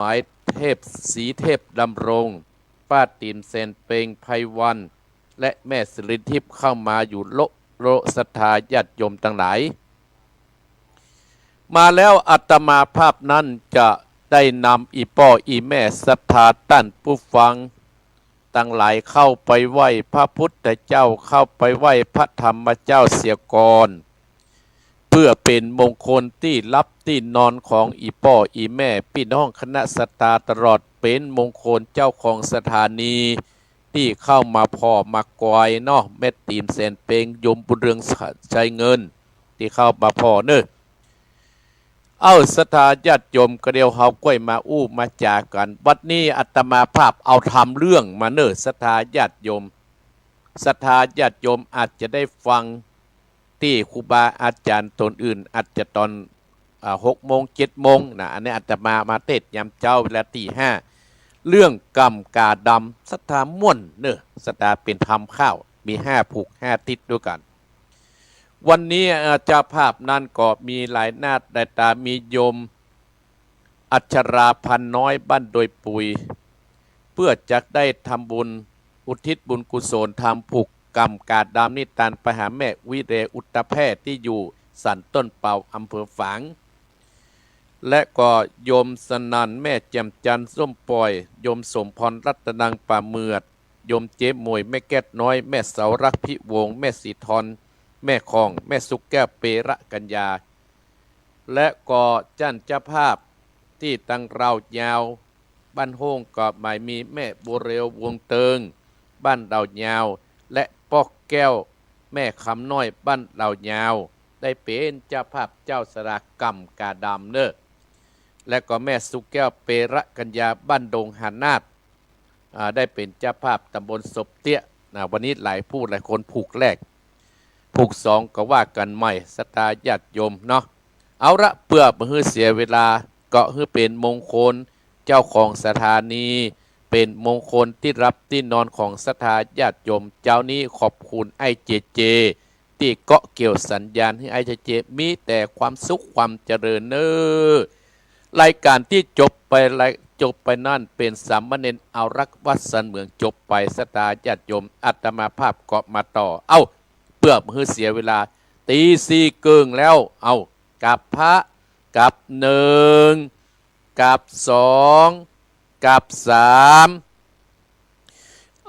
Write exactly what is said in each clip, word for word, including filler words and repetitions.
มายเทพ ศรีเทพดำรง ป้าติ๋มแสนเปง ไพวัน และแม่สิรินทิพย์เข้ามาอยู่โละโละ ศรัทธาญาติโยมตังหลาย มาแล้ว อาตมาภาพนั้นจะได้นำอี่ป้ออี่แม่ศรัทธาต้านผู้ฟังตังหลายเข้าไปไหว้พระพุทธเจ้า เข้าไปไหว้พระธรรมเจ้าเสียก่อน เปื้อเป๋นมงคลตี้หลับตี้นอนของอี่ป้ออี่แม่ปี้น้องคณะศรัทธาตลอด เป๋นมงคลเจ้าของสถานีตี้เข้ามาผ่อมากอยเนาะ แม่ติ๋มแสนเปง โยมบุญเรืองชัยเงิน ตี้เข้ามาผ่อเน่อ เอ้า ศรัทธาญาติโยม ก็เดี๋ยวเฮาก้อยมาอู้มาจ๋ากั๋น บัดนี้อาตมาภาพเอาทำเรื่องมาเน่อ ศรัทธาญาติโยม ศรัทธาญาติโยมอาจจะได้ฟังตี้ครูบาอาจ๋ารย์ต๋นอื่น อาจจะต๋อน อ่า หกโมง เจ็ดโมงนะ อันนี้อาตมามาเตศน์ยามเจ๊าเวลาตีห้า เรื่องก่ำก๋าดำ ศรัทธาม่วนเน่อ ศรัทธาเป๋นธรรมข้าว มีห้าผูกห้าทิศด้วยกั๋น วันนี้ อ่า เจ้าภาพนั้นก็มีหลายหน้าหลายต๋า มีโยมอัชรา พันน้อย บ้านดอยปุย เปื้อจักได้ทำบุญอุทิศบุญกุศลธรรมผูกก่ำก๋าดำนี้ ตานไปหาแม่วิเล อุตตะแพทย์ ตี้อยู่สันต้นเปา อำเภอฝาง และก็โยมสนั่น แม่แจ่มจันทร์ ส้มป่อย โยมสมพร รัตนัง ป่าเหมือด โยมเจ๊หมวย แม่แก้วน้อย แม่เสา รักพิวงศ์ แม่ศรีทร แม่คอง แม่สุขแก้ว เประกัญญา และก็จ้านเจ้าภาพตี้ตังเหล่ายาว บ้านโฮ่งก็หมายมีแม่บัวเร็ว วงเติง บ้านเหล่ายาว และป้อแก้ว แม่คำน้อย บ้านเหล่ายาว ได้เป๋นเจ้าภาพเจ้าศรัทธาก่ำก๋าดำเน่อ และก็แม่สุขแก้ว เประกัญญา บ้านดงหานาฏ อ่า ได้เป๋นเจ้าภาพตำบลศพเตี้ยนะ วันนี้หลายผู้หลายคนผูกแรก ผูกสองก็ว่ากั๋นใหม่ ศรัทธาญาติโยมเนาะ เอาละ เปื้อบ่หื้อเสียเวลา ก็หื้อเป๋นมงคลเจ้าของสถานี เป๋นมงคลตี้หลับตี้นอนของศรัทธาญาติโยม เจ๊านี้ขอบคุณไอ้เจเจ ตี้เกาะเกี่ยวสัญญาณหื้อไอ้เจเจ มีแต่ความสุขความเจริญเน่อ รายก๋านตี้จบไป ราย จบไปนั้นเป๋นสามเณรอารักษ์วัดสันเหมืองจบไป ศรัทธาญาติโยม อาตมาภาพก็มาต่อ เอ้า เปื้อบ่หื้อเสียเวลา ตีสี่เกิ่งแล้ว เอ้า กราบพระ กราบหนึ่ง กราบสอง กราบสาม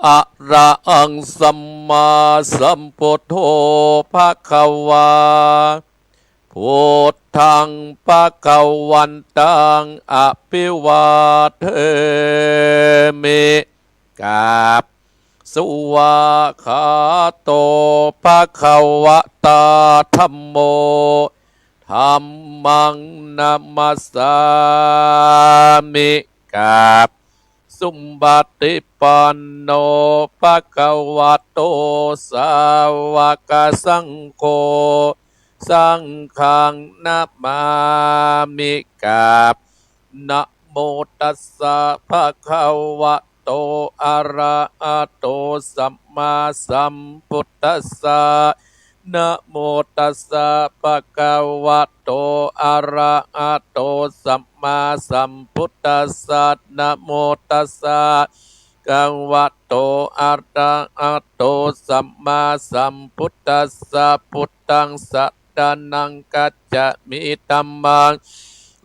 อะระหังสัมมาสัมพุทโธภะคะวา พุทธังภะคะวันตังอะภิวาเทมิ กราบ สวากขาโตภะคะวะตาธัมโม ธัมมังนะมัสสามิ กราบ สุปฏิปันโนภะคะวะโต สาวกสังโฆ สังฆังนะมามิ กราบ นะโมตัสสะภะคะวะโต อะระหะโต สัมมาสัมพุทธัสสะ นะโมตัสสะภะคะวะโต อะระหะโต สัมมาสัมพุทธัสสะ นะโมตัสสะภะคะวะโต อะระหะโต สัมมาสัมพุทธัสสะ พุทธังสะ รณังคัจฉามิ ธัมมัง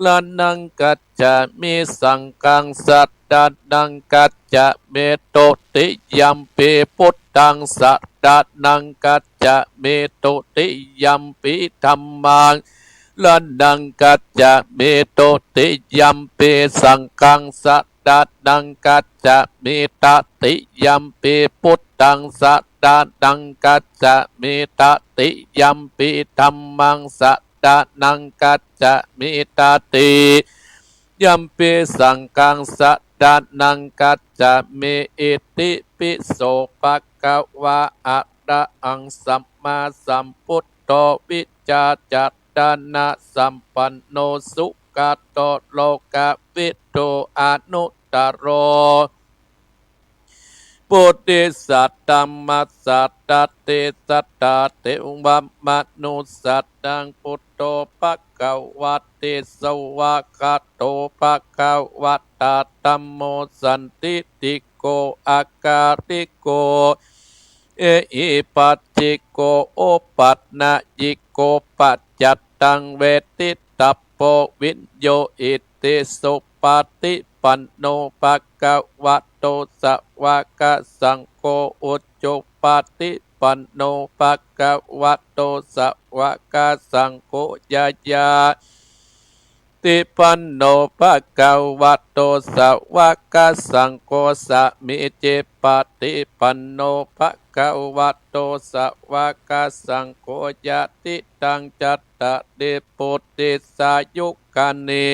รณังคัจฉามิ สังฆัง สะรณังคัจฉามิ ตุติยัมปิ พุทธัง สะรณังคัจฉามิ ตุติยัมปิ ธัมมัง รณังคัจฉามิ ตุติยัมปิ สังฆัง สะรณังคัจฉามิ ตติยัมปิ พุทธัง สะรณังคัจฉามิ ตติยัมปิ ธัมมัง สะรณังคัจฉามิ ตติยัมปิ สังฆัง สะรณังคัจฉามิ อิติปิโสภะคะวะ อะระหังสัมมาสัมพุทโธ วิชชาจะ รณะสัมปันโน สุขะโต โลกะวิทู อนุตตโร ปุริสะธัมมะสะ ตะเตสะตะ เตวะมะนุสสะนัง ปุตโธ ภะคะวะติ สะวะคะโต ภะคะวะตะ ธัมโม สันทิฏฐิโก อะกาลิโก เอหิปัสสิโก โอปัชฌะยิโก ปัจจัตตัง เวทิตถะโพ วิญญูหิติ สุปะฏิปันโน ภะคะวะโต สะวะกะสังโฆ อุจุปะฏิปันโน ภะคะวะโต สะวะกะสังโฆ ญาญา ติปันโน ภะคะวะโต สะวะกะสังโฆ สามีจิปะฏิปันโน ภะคะวะโต สะวะกะสังโฆ ยะติตัง จัตตาริ ปุริสายุคานิ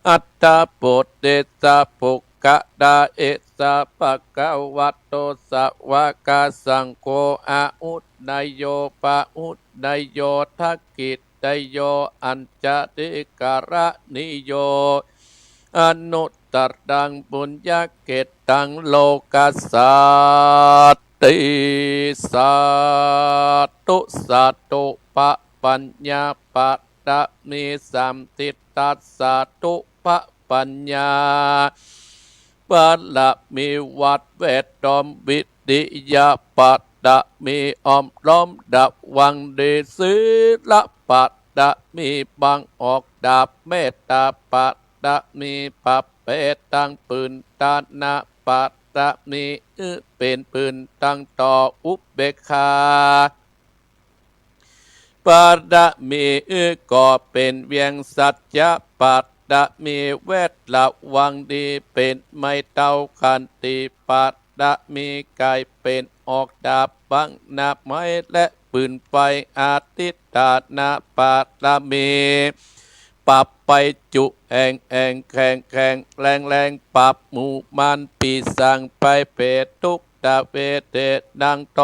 อัตถะปุริสะ ปุคคะลา เอสะ ภะคะวะโต สะวะกะสังโฆ อาหุเนยโย ปะหุเนยโย ทักขิเนยโย อัญชะลีกะรณีโย อนุตตรัง ปุญญะเขตตัง โลกัสสาติ สาธุ สาธุ พระปัญญาปะ ตะมี สามทิฏฐะ สาธุ พระปัญญาบารมี วัดแวดล้อม วิริยะปะ ตะมี อ้อมล้อมระวังดี ศีลปะ ตะมี บังออกดาบ เมตตาปะ ตะมี ปะเปตัง ปืนตานะปะ ตะมี อื้อเป๋นปืนตังต่อ อุเบกขา ปะ ตะมี อื้อก่อเป๋นเวียง สัจจะปะ ตะมี แวดระวังดี เป๋นไม้เต้า ขันติปะ ตะมี ก๋ายเป๋นออกดาบ บังหน้าไม้และปืนไฟ อธิฏฐานะปะ ตะมี ปะไปจุแอ่งแอ่ง แข็งแข็งแรงแรง ปราบหมู่มารปีศาจภัยเปรต ทุกขเวทนานัง ธ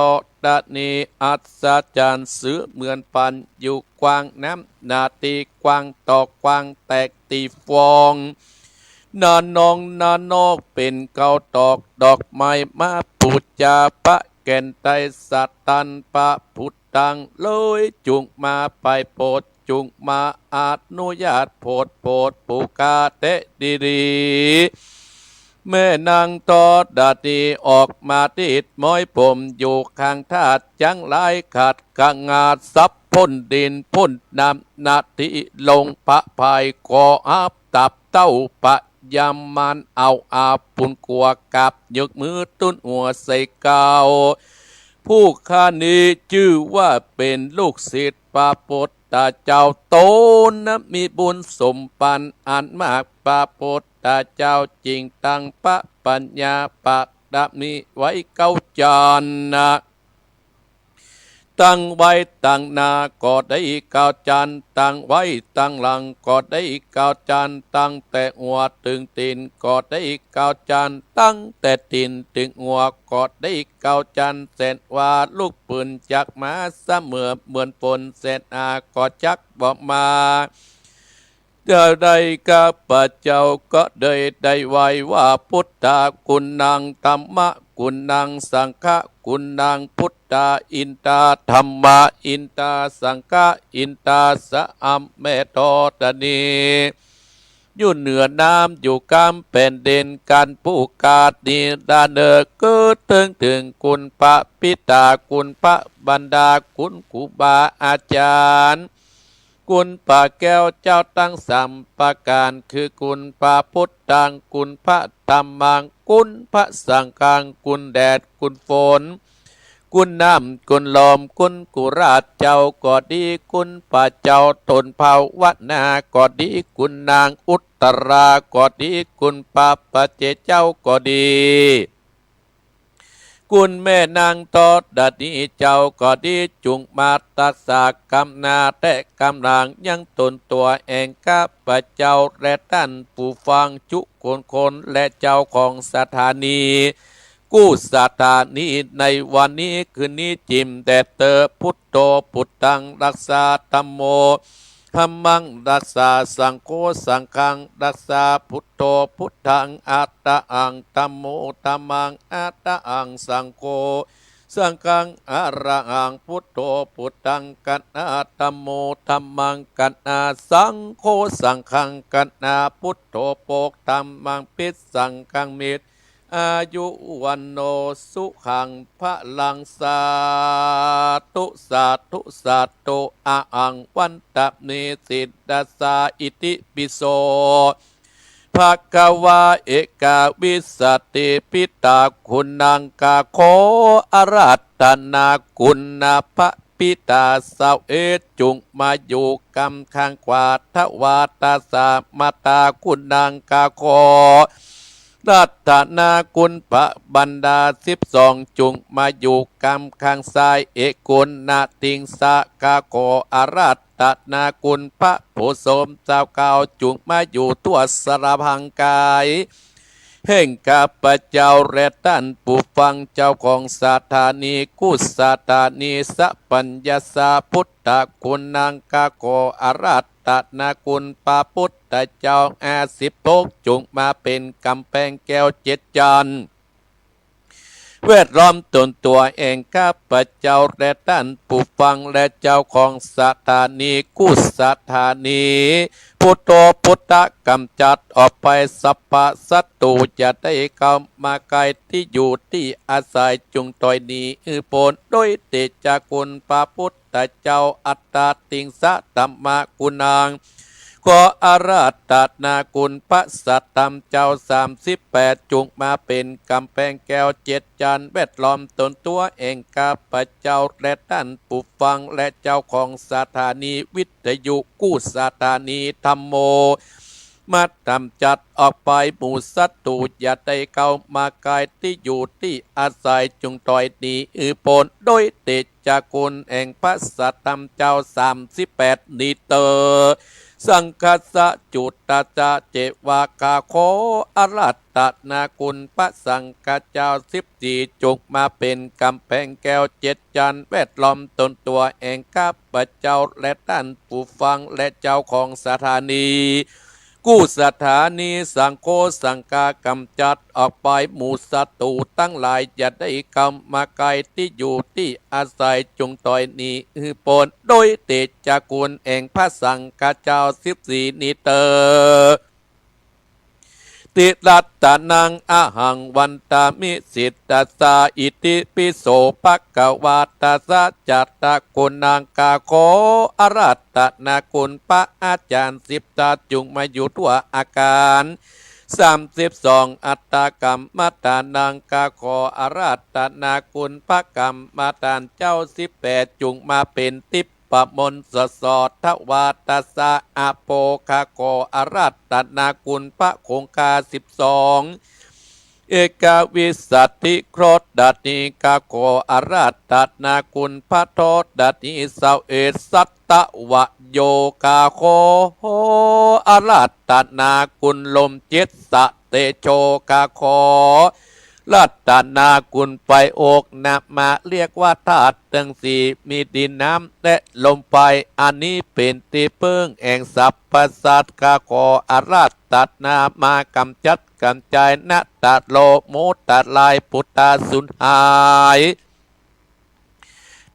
รณีอัศจรรย์ เสมือนพลันอยู่กว้าง น้ำนาตีกว้าง ตอกกว้างแตกตีฟอง นานองนานอกเป๋นเกา ตอกดอกไม้มาปู๋จา พระแก่นไตรสรรค์ พระพุทธัง เลยจุ่งมาไปโปรด จุ่งมาอนุญาตโผด โผดปู๋กาแต๊ดีๆ แม่นางธรณีออกมาดีดม้อยผม อยู่ข้างธาตุจั้งหลาย ขัดขงาด สับพ่นดินพ่นน้ำ นาทีลงพระพาย ขอฮับตับเต้าปะ ยามมารเอาอาปุนกัว กับยึกมือตุ้นหัวใส่เกล้า ผู้ข้านี้จื้อว่าเป๋นลูกศิษย์พระพุทธเจ้า ต๋นนะมีบุญสมปันอันมาก พระพุทธเจ้าจึงตั้งพระปัญญาปะ ตะมี ไว้เก้าจันทร์นะ ตั้งไว้ตังหน้าก็ได้เก้าจันทร์ ตั้งไว้ตังหลังก็ได้เก้าจันทร์ ตั้งแต่หัวเถิงตี๋นก็ได้เก้าจันทร์ ตั้งแต่ตี๋นเถิงหัวก็ได้เก้าจันทร์ แสนว่าลูกปืนจักมา เสมือนเหมือนฝน แสนหาก็จักบ่มา เท่าใดข้าพเจ้าก็ได้ ได้ไหว้ว่า พุทธากุณัง ธัมมากุณัง สังฆากุณัง พุทธาอินทา ธัมมาอินทา สังฆาอินทา สะอำแม่ธรณี อยู่เหนือน้ำอยู่ก้ามแผ่นดิน กันผู้ขาดนี้ละเนิก เกิดเถิงเถิงคุณพระปิดา คุณพระบรรดาคุณครูบาอาจารย์ คุณพระแก้วเจ้าตังสามประก๋าน คือคุณพระพุทธัง คุณพระธัมมัง คุณพระสังฆัง คุณแดดคุณฝน คุณน้ำคุณลม คุณกุราชเจ้าก็ดี คุณพระเจ้าต๋นภาวนาก็ดี คุณนางอุตตราก็ดี คุณพระปัจเจกเจ้าก็ดี คุณแม่นางธรณีเจ้าก็ดี จุ่งมาตัดสากำหน้าและกำหลังยังต๋นตั๋วแห่งข้าพเจ้าและต้านผู้ฟังจุคนคน และเจ้าของสถานี กู้สถานีในวันนี้คืนนี้จิ่มแต๊เต๊อ พุทโธ พุทธัง รักษา ธัมโม ธัมมัง รักษา สังโฆ สังฆัง รักษา พุทโธ พุทธัง อะระหัง ธัมโม ธัมมัง อะระหัง สังโฆ สังฆัง อะระหัง พุทโธ พุทธัง กะนะ ธัมโม ธัมมัง กะนะ สังโฆ สังฆัง กะนะ พุทโธ โภค ธัมมัง ภิสสังฆัง มิต อายุ วัณโณ สุขัง พะลัง สาธุ สาธุ สาธุ อะหัง วันตะเม สิทธัสสะ อิติปิโส ภะคะวา เอกาวิสสะติ ปิตาคุณัง ข้าขออาราธนาคุณพระบิดาเสาเอก จุ่งมาอยู่กำข้างขวา ถวาตาสา มาตาคุณัง ข้าขอ รัตนาคุณพระบรรดาสิบสอง จุ่งมาอยู่กำข้างซ้าย เอกุณติงสะ ข้าขออาราธนาคุณพระผู้สมเจ้าเก้า จุ่งมาอยู่ทั่วสารพางกาย แห่งข้าพเจ้าและต้านผู้ฟัง เจ้าของสถานีกู้สถานี สัพพัญญสสะ พุทธคุณัง ข้าขออาราธนาคุณพระพุทธเจ้าห้าสิบหก จุ่งมาเป๋นก๋ำแพงแก้วเจ็ดจั้น แวดล้อมตนตั๋วแห่งข้าพเจ้าและต้านผู้ฟัง และเจ้าของสถานีกู้สถานี พุทโธ พุทธะ ก๋ำจัดออกไปสรรพศัตรู อย่าได้เข้ามาใก้ตี้อยู่ตี้อาศัย จุ่งถอยหนีหื้อป๊น โดยเตชะคุณพระพุทธเจ้า อัตตาติงสะ ธัมมาคุณัง ขออาราธนาคุณพระสัตธรรมเจ้าสามสิบแปด จุ่งมาเป๋นก๋ำแพงแก้วเจ็ดจั้น แวดล้อมตนตั๋วแห่งข้าพเจ้าและต้านผู้ฟัง และเจ้าของสถานีวิทยุกู้สถานี ธัมโม มาก๋ำจัดออกไปหมู่ศัตรู อย่าได้เข้ามาใก้ตี้อยู่ตี้อาศัย จุ่งถอยหนีหื้อป๊น โดยเตชะคุณแห่งพระสัตธรรมเจ้าสามสิบแปดนี้เตอ สังฆัสสะ จุตตัสสะ เจวะ ข้าขออาราธนาคุณพระสังฆเจ้าสิบสี่ จุ่งมาเป๋นก๋ำแพงแก้วเจ็ดจั้น แวดล้อมตนตั๋วแห่งข้าพเจ้าและต้านผู้ฟัง และเจ้าของสถานี กู้สถานี สังโฆ สังฆา ก๋ำจัดออกไปหมู่ศัตรูตังหลาย อย่าได้เข้ามาใก้ตี้อยู่ตี้อาศัย จุ่งถอยหนีหื้อป๊น โดยเตชะคุณแห่งพระสังฆเจ้าสิบสี่นี้เตอ ติรัตตะนัง อะหัง วันตะมิ สิทธัสสะ อิติปิโส ภะคะวา ตัสสะ จะตะกุณัง ข้าขออาราธนาคุณพระอาจารย์สิบทัศน์ จุ่งมาอยู่ทั่วอาคารสามสิบสอง อัตตะกัมมะทานัง ข้าขออาราธนาคุณพระกัมมะทานเจ้าสิบแปด จุ่งมาเป๋นทิพย์ ปะมนต์สะสอด ถวาตาสะ อะโป ข้าขออาราธนาคุณพระคงคาสิบสอง เอกาวิสสะติโครดานี ข้าขออาราธนาคุณพระโทดานีเสาเอด สัตตะวะโย ข้าขออาราธนาคุณลมเจ็ด สะเตโช ข้าขอ รัตนาคุณไฟอก นะมะ เรียกว่าธาตุตังสี่ มีดินน้ำและลมไฟ อันนี้เป๋นตี้เปิ้งแห่งสรรพสัตว์ ข้าขออาราธนามาก๋ำจัดก๋ำจาย นะตะโล หมดตะลาย ปุตตาสูญหาย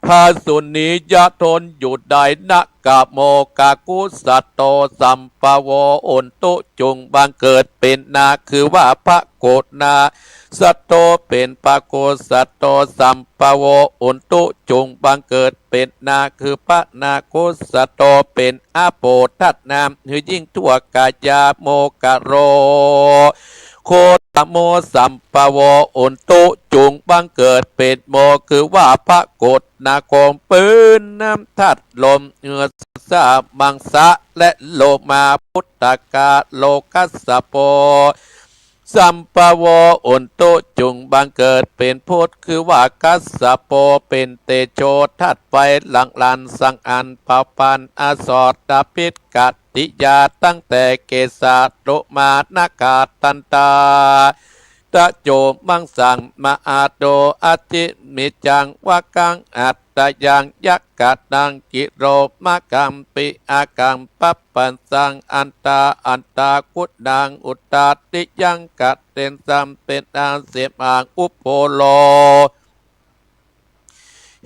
พาสุนียะทนอยู่ได้ นะกะโม กะกุสะโต สัมปะโว อุนตุ จุ่งบังเกิดเป๋นนา คือว่าพระโกฏนา สะโต เป๋นพระโกฏสะโต สัมปะโว อุนตุ จุ่งบังเกิดเป๋นนา คือพระนาโคสะโต เป๋นอะโปทัตนาม หื้อยิ่งทั่วกายา โมกะโร โคตะโม สัมปะโว อุนตุ จุ่งบังเกิดเป๋นโม คือว่าพระโกฏนาคม เป๋นน้ำธาตุลม เหือสะมังสะ และโลมา พุทธกา โลกัสสะโป สัมปะโว อุนตุ จุ่งบังเกิดเป๋นพุทธ คือว่ากัสสะโป เป๋นเตโชธาตุไฟ หลังหลันสังอันเผาผลาญอสรพิษกติยา ตั้งแต่เกสา โลมา นาคา ทันตา ตะโจ มังสัง มหาโต อธิมิจจัง วะกัง อัตตะยัง ยะกะตัง กิโรมะกัมปิ อากัง ปัปปัสสัง อันตา อันตากุณัง อุตตาติยัง กะเตนสัม เปตาเสมา อุโปโล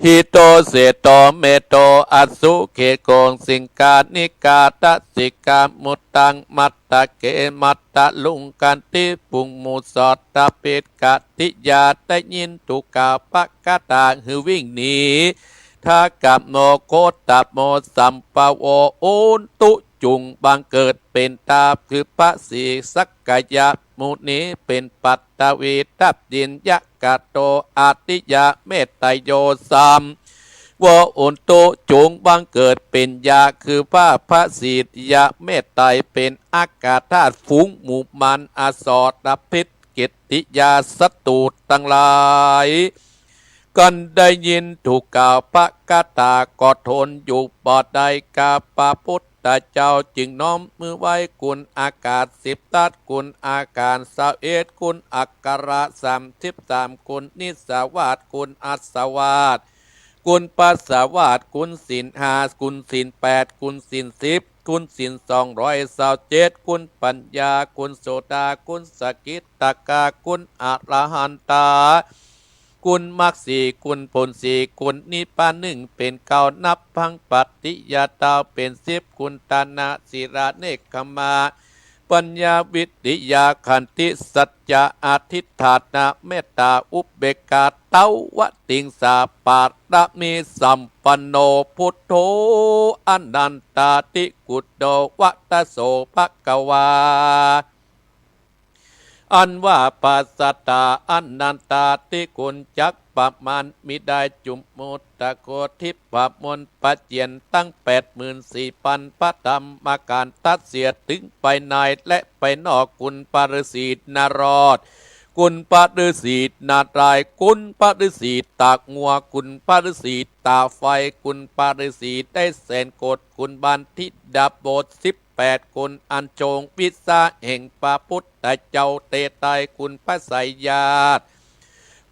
หิโต เสโต เมโต อสุเขโก สิงคานิกา ตะสิกา มุตตัง มัตตะเก มัตตะลุง กันติ ปุงมุสตะปิดกะติยา ได้ยินถูกกล่าวประกาศหื้อวิ่งหนี ทะกะโม โคตะโม สัมปะโว อุนตุ จุ่งบังเกิดเป๋นตา คือพระศรีสักกยะมุนี เป๋นปัตตวีทัพยิน ยะกะโต อาติยะ เมตตะโย สัม โว อุนตุ จุ่งบังเกิดเป๋นยา คือพระพระศรียะเมตไตร เป๋นอากาธาตุฝูงหมู่มาร อสรพิษ กิตติยา ศัตรูตังหลาย กันได้ยินถูกกล่าวประกาศก็ทนอยู่บ่ได้ ข้าพระพุทธเจ้าจึงน้อมมือไหว้คุณอากาศสิบทัศน์ คุณอาการซาวเอ็ด คุณอักขระสามสิบสาม คุณนิสสาวาส คุณอัสสวาส คุณปัสสาวาส คุณศีลห้า คุณศีลแปด คุณศีลสิบ คุณศีลสองร้อยซาวเจ็ด คุณปัญญา คุณโสดา คุณสกิตตากา คุณอรหันตา คุณมรรคสี่ คุณผลสี่ คุณนิพพานหนึ่งเป๋นเก้า นับทั้งปฏิญญาเต้าเป๋นสิบ คุณทานะ ศีลา เนกขัมมะ ปัญญา วิริยะ ขันติ สัจจะ อธิษฐานะ เมตตา อุเบกขา เต้าวะติงสา ปารมีสัมปันโน พุทโธ อนันตาธิคุณโต วะตะโส ภะคะวา อันว่าปราศจากอนันตาธิคุณจักประมาณมิได้ จุมมุตตะโค ทิพมนต์ประเจียนตั้งแปดหมื่นสี่พันพระธรรมขันธ์ ตัดเสียถึงภายในและภายนอก คุณพระฤๅษีนารอด คุณพระฤๅษีนารายณ์ คุณพระฤๅษีตางัว คุณพระฤๅษีตาไฟ คุณพระฤๅษีได้แสนโกฏ คุณบัณฑิตดาบทสิบแปด คุณอันทรงวิชาแห่งพระพุทธเจ้าเตไตร คุณพระไสยญาติ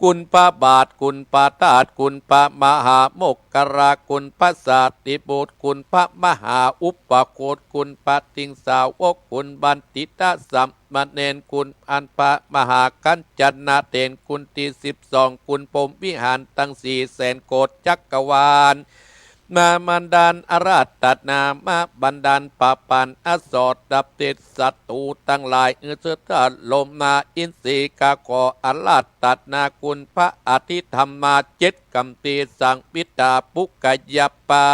คุณพระบาท คุณพระธาตุ คุณพระมหาโมคคัลลา คุณพระสารีบุตร คุณพระมหาอุปโคฏ คุณพระติงสาวก คุณบัณฑิตสามเณร คุณอันพระมหากัญจนาเถร คุณตี้สิบสอง คุณพรหมวิหารตังสี่แสนโกฏจักรวาล มาบันดาลอาราธนา มาบันดาลปราบปรามอสรพิษศัตรูตังหลาย อือเสถาลมนาอินทรีย์ข้าขออาราธนาคุณพระอภิธรรมาเจ็ดคำพี สังวิตาปุคยปา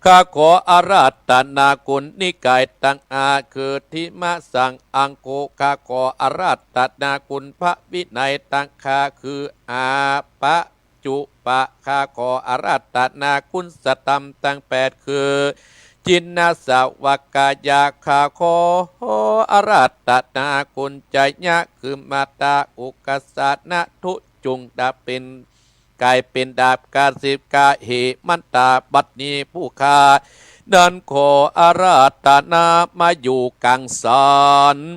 ข้าขออาราธนาคุณนิกายตังห้า คือทิมสังอังคุ ข้าขออาราธนาคุณพระวินัยตังห้า คืออาปะ จุปะ ข้าขออาราธนาคุณสธรรมตังแปด คือ จินนสวากายา ข้าขออาราธนาคุณจยะ คือมาตาอุกสานะทุจุงดาบเป๋นก๋ายเป๋นดาบกาสิบกาเหมันตา บัดนี้ผู้ข้านั้นขออาราธนามาอยู่กังสรรค์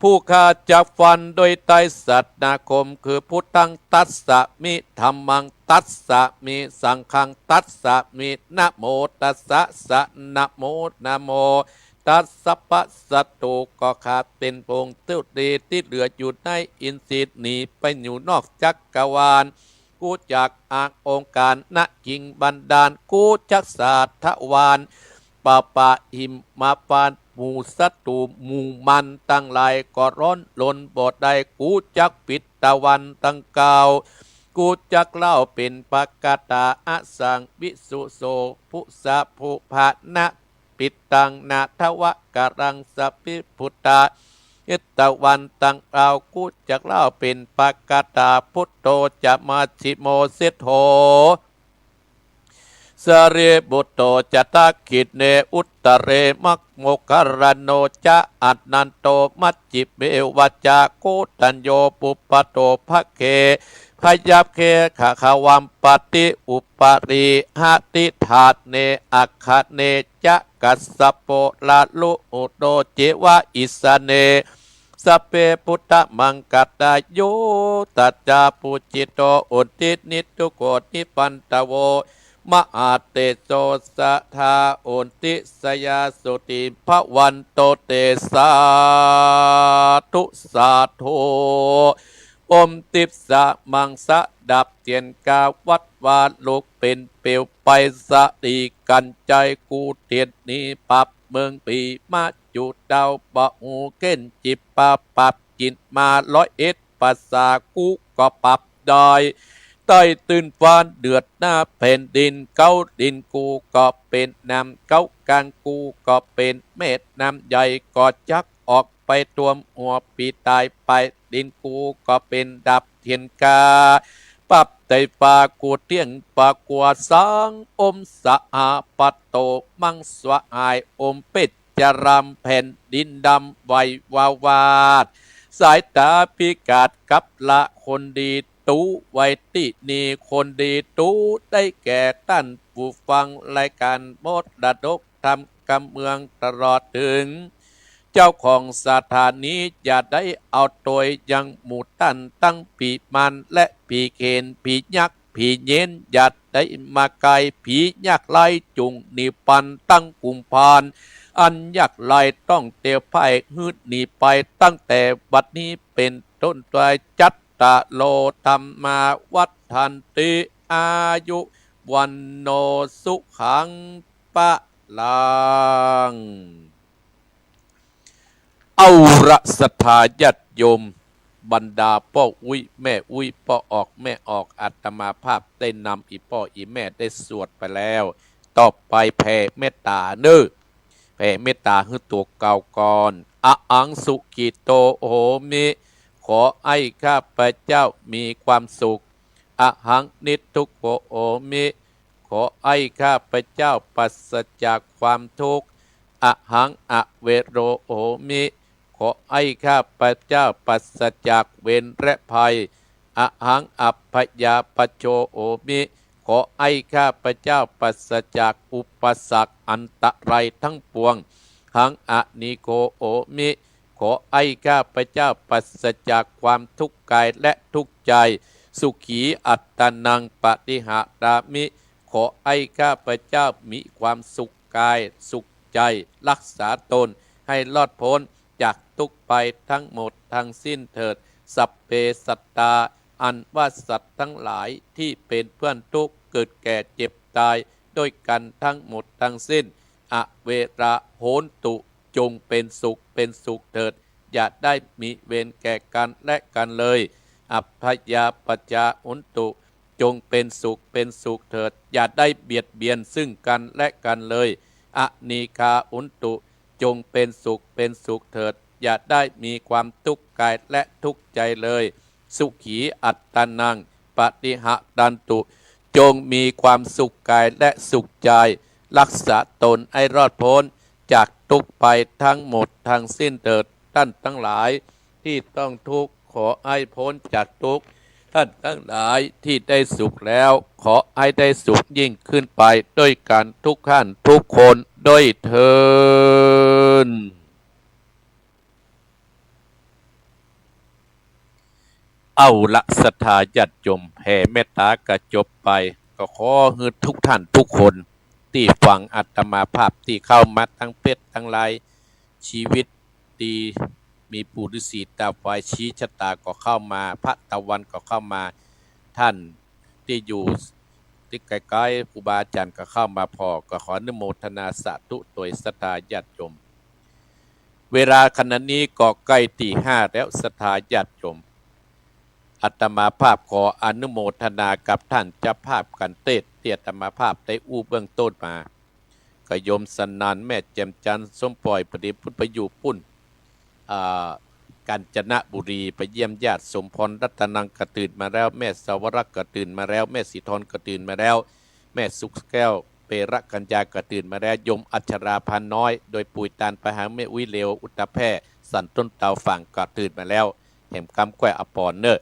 ผู้ข้าจะฟันด้วยไตรสรณคม คือพุทธังตัสสะมิ ธัมมังตัสสะมิ สังฆังตัสสะมิ นะโมตัสสะ สะ นะโม นะโมตัสสะ พระศัตรูก็ข้าเป๋นพงศ์ทุลีที่เหลืออยู่ในอินทรีย์หนีไปอยู่นอกจักรวาล กู้จักอางองค์การนะกิงบันดาล กู้จักสาธวาล ปะปะหิมมาปาน หมู่ศัตรูหมู่มารตังหลายก็ร้อนรนบ่ได้ กู้จักปิดตะวันตังเก้า กู้จักเล่าเป๋นปะกะตา อสังวิสุโส ภุสะภุพะนะ ปิดตังนาทวะกะรังสะปิพุทธะ เอตะวันตังเก้า กู้จักเล่าเป๋นปะกะตา พุทโธจะมัชฌิโมเศรษโฐ สารีปุตโตจะทักขิเณ อุตตะเร มะโมคคัลลาโนจะ อานันโต มัชฌิเมวะจะ โกณฑัญโญ ปุปปาโต ภะเค พยัคฆเข ขะขะวัมปะติ อุปะริ หะติฐาเน อัคคะเนจะ กัสสะโป ละลุโหโต เจวะ อิสาเน พพะพุทธมังคลายุคตาจาปูจิโตอุทิศนิทุโกนิปันตโว มหาเตโจสะทาอุทิสยาสุติภวันโตเต สาธุ สาธุ อมทิพย์สะมังสะดับเตียนกาวัดวาลุกเป๋นเปลวไปสะดีกั๋นใจ๋กู้เตียนหนีปาปเมิงผีมาจุเต้าบ่ฮู้เข็ญจิบปาปปาบกิ๋นมาร้อยเอ็ดภาษากู้ก็ปาบได้ ใต้ตื้นฟ้าเดือดหน้าแผ่นดิน เก๊าดินกู้ก็เป๋นน้ำ เก๊ากลางกู้ก็เป๋นแม่น้ำใหญ่ ก็จักออกไปท่วมหัวผีต๋ายไป ดินกู้ก็เป๋นดับเตียนกา ปาบไตฟ้ากู้เตี้ยงปะกั๋วสัง อมสหาปะโตมังสหาย อมเปชรามแผ่นดินดำไหววาวาด สายต๋าพิฆาตกับละคนดี ตุ๊ไว้ตี้นี่ คนดีตุ๊ได้แก่ต้านผู้ฟังรายก๋านมรดกธรรมกำเมือง ตลอดเถิงเจ้าของสถานี อย่าได้เอาตวยยังหมู่ต้านตังผีมารและผีเขน ผียักษ์ ผีเยน อย่าได้มาใก้ ผียากไร้จุ่งหนีปันตังกุมภาล อันยากไร้ต้องเตียวพ่ายหื้อหนีไปตั้งแต่บัดนี้เป๋นต้นไป จัตตาโร ธัมมา วัฑฒันติ อายุ วัณโณ สุขัง พะลัง เอาละศรัทธาญาติโยม บรรดาป้ออุ๊ยแม่อุ๊ย ป้อออกแม่ออก อาตมาภาพได้นำอี่ป้ออี่แม่ได้สวดไปแล้ว ต่อไปแผ่เมตต๋าเน่อ แผ่เมตต๋าหื้อตั๋วเก่าก่อน อะหังสุขิโตโหมิ ขอให้ข้าพเจ้ามีความสุข อะหังนิทุกโขโหมิ ขอให้ข้าพเจ้าปราศจากความทุกข์ อะหังอะเวโรโหมิ ขอให้ข้าพเจ้าปราศจากเวรและภัย อะหังอัพพยาปจโฉโหมิ ขอให้ข้าพเจ้าปราศจากอุปสรรคอันตรายทั้งปวง หังอะนีโขโหมิ ขอให้ข้าพเจ้าปราศจากความทุกข์กายและทุกข์ใจ สุขีอัตตานังปฏิหารามิ ขอให้ข้าพเจ้ามีความสุขกายสุขใจ รักษาตนให้รอดพ้นจากทุกข์ภัยทั้งหมดทั้งสิ้นเถิด สัพเพสัตตา อันว่าสัตว์ทั้งหลายที่เป็นเพื่อนทุกข์ เกิดแก่เจ็บตายด้วยกันทั้งหมดทั้งสิ้น อะเวราโหนตุ จงเป็นสุขเป็นสุขเถิด อย่าได้มีเวรแก่กันและกันเลย อัพพยาปัจจาโหนตุ จงเป็นสุขเป็นสุขเถิด อย่าได้เบียดเบียนซึ่งกันและกันเลย อนีฆาโหนตุ จงเป็นสุขเป็นสุขเถิด อย่าได้มีความทุกข์กายและทุกข์ใจเลย สุขีอัตตานัง ปฏิหะรันตุ จงมีความสุขกายและสุขใจ รักษาตนให้รอดพ้นจากทุกข์ภัยทั้งหมดทั้งสิ้นเถิด ท่านทั้งหลายที่ต้องทุกข์ ขอให้พ้นจากทุกข์ ท่านทั้งหลายที่ได้สุขแล้ว ขอให้ได้สุขยิ่งขึ้นไปด้วยกันทุกท่านทุกคนด้วยเทอญ เอาละศรัทธาญาติโยม แผ่เมตต๋าก็จบไป ก็ขอหื้อทุกท่านทุกคนตี้ฟังอาตมาภาพตี้เข้ามาตังเฟซตังไลน์ ชีวิตตี้มีปู่ฤๅษีต๋าไฟชี้ชะต๋าก็เข้ามา พระตะวันก็เข้ามา ท่านตี้อยู่ตี้ไก๋ๆ ครูบาอาจ๋ารย์ก็เข้ามาผ่อ ก็ขออนุโมทนาสาธุตวยศรัทธาญาติโยม เวลาขณะนี้ก็ใก้ตี้ห้าแล้วศรัทธาญาติโยม อาตมาภาพขออนุโมทนากับท่านเจ้าภาพกั๋นเตศน์ตี้อาตมาภาพได้อู้เบื้องต้นมา ก็โยมสนาน แม่แจ่มจันทร์ สมปอย ปฏิพุทธประยูรปุ้น อ่า กาญจนบุรี ไปเยี่ยมญาติ สมพรรัตนังก็ตื่นมาแล้ว แม่สวรักษ์ก็ตื่นมาแล้ว แม่สีทรก็ตื่นมาแล้ว แม่สุขแก้ว เประกัญญาก็ตื่นมาแล้ว โยมอัชราพาน้อย โดยปุยตานไปหาแม่อุ๊ยเหลว อุตตะแพร่ สันต้นเตาฝั่งก็ตื่นมาแล้ว แหมกำก้อยอภรณ์เน่อ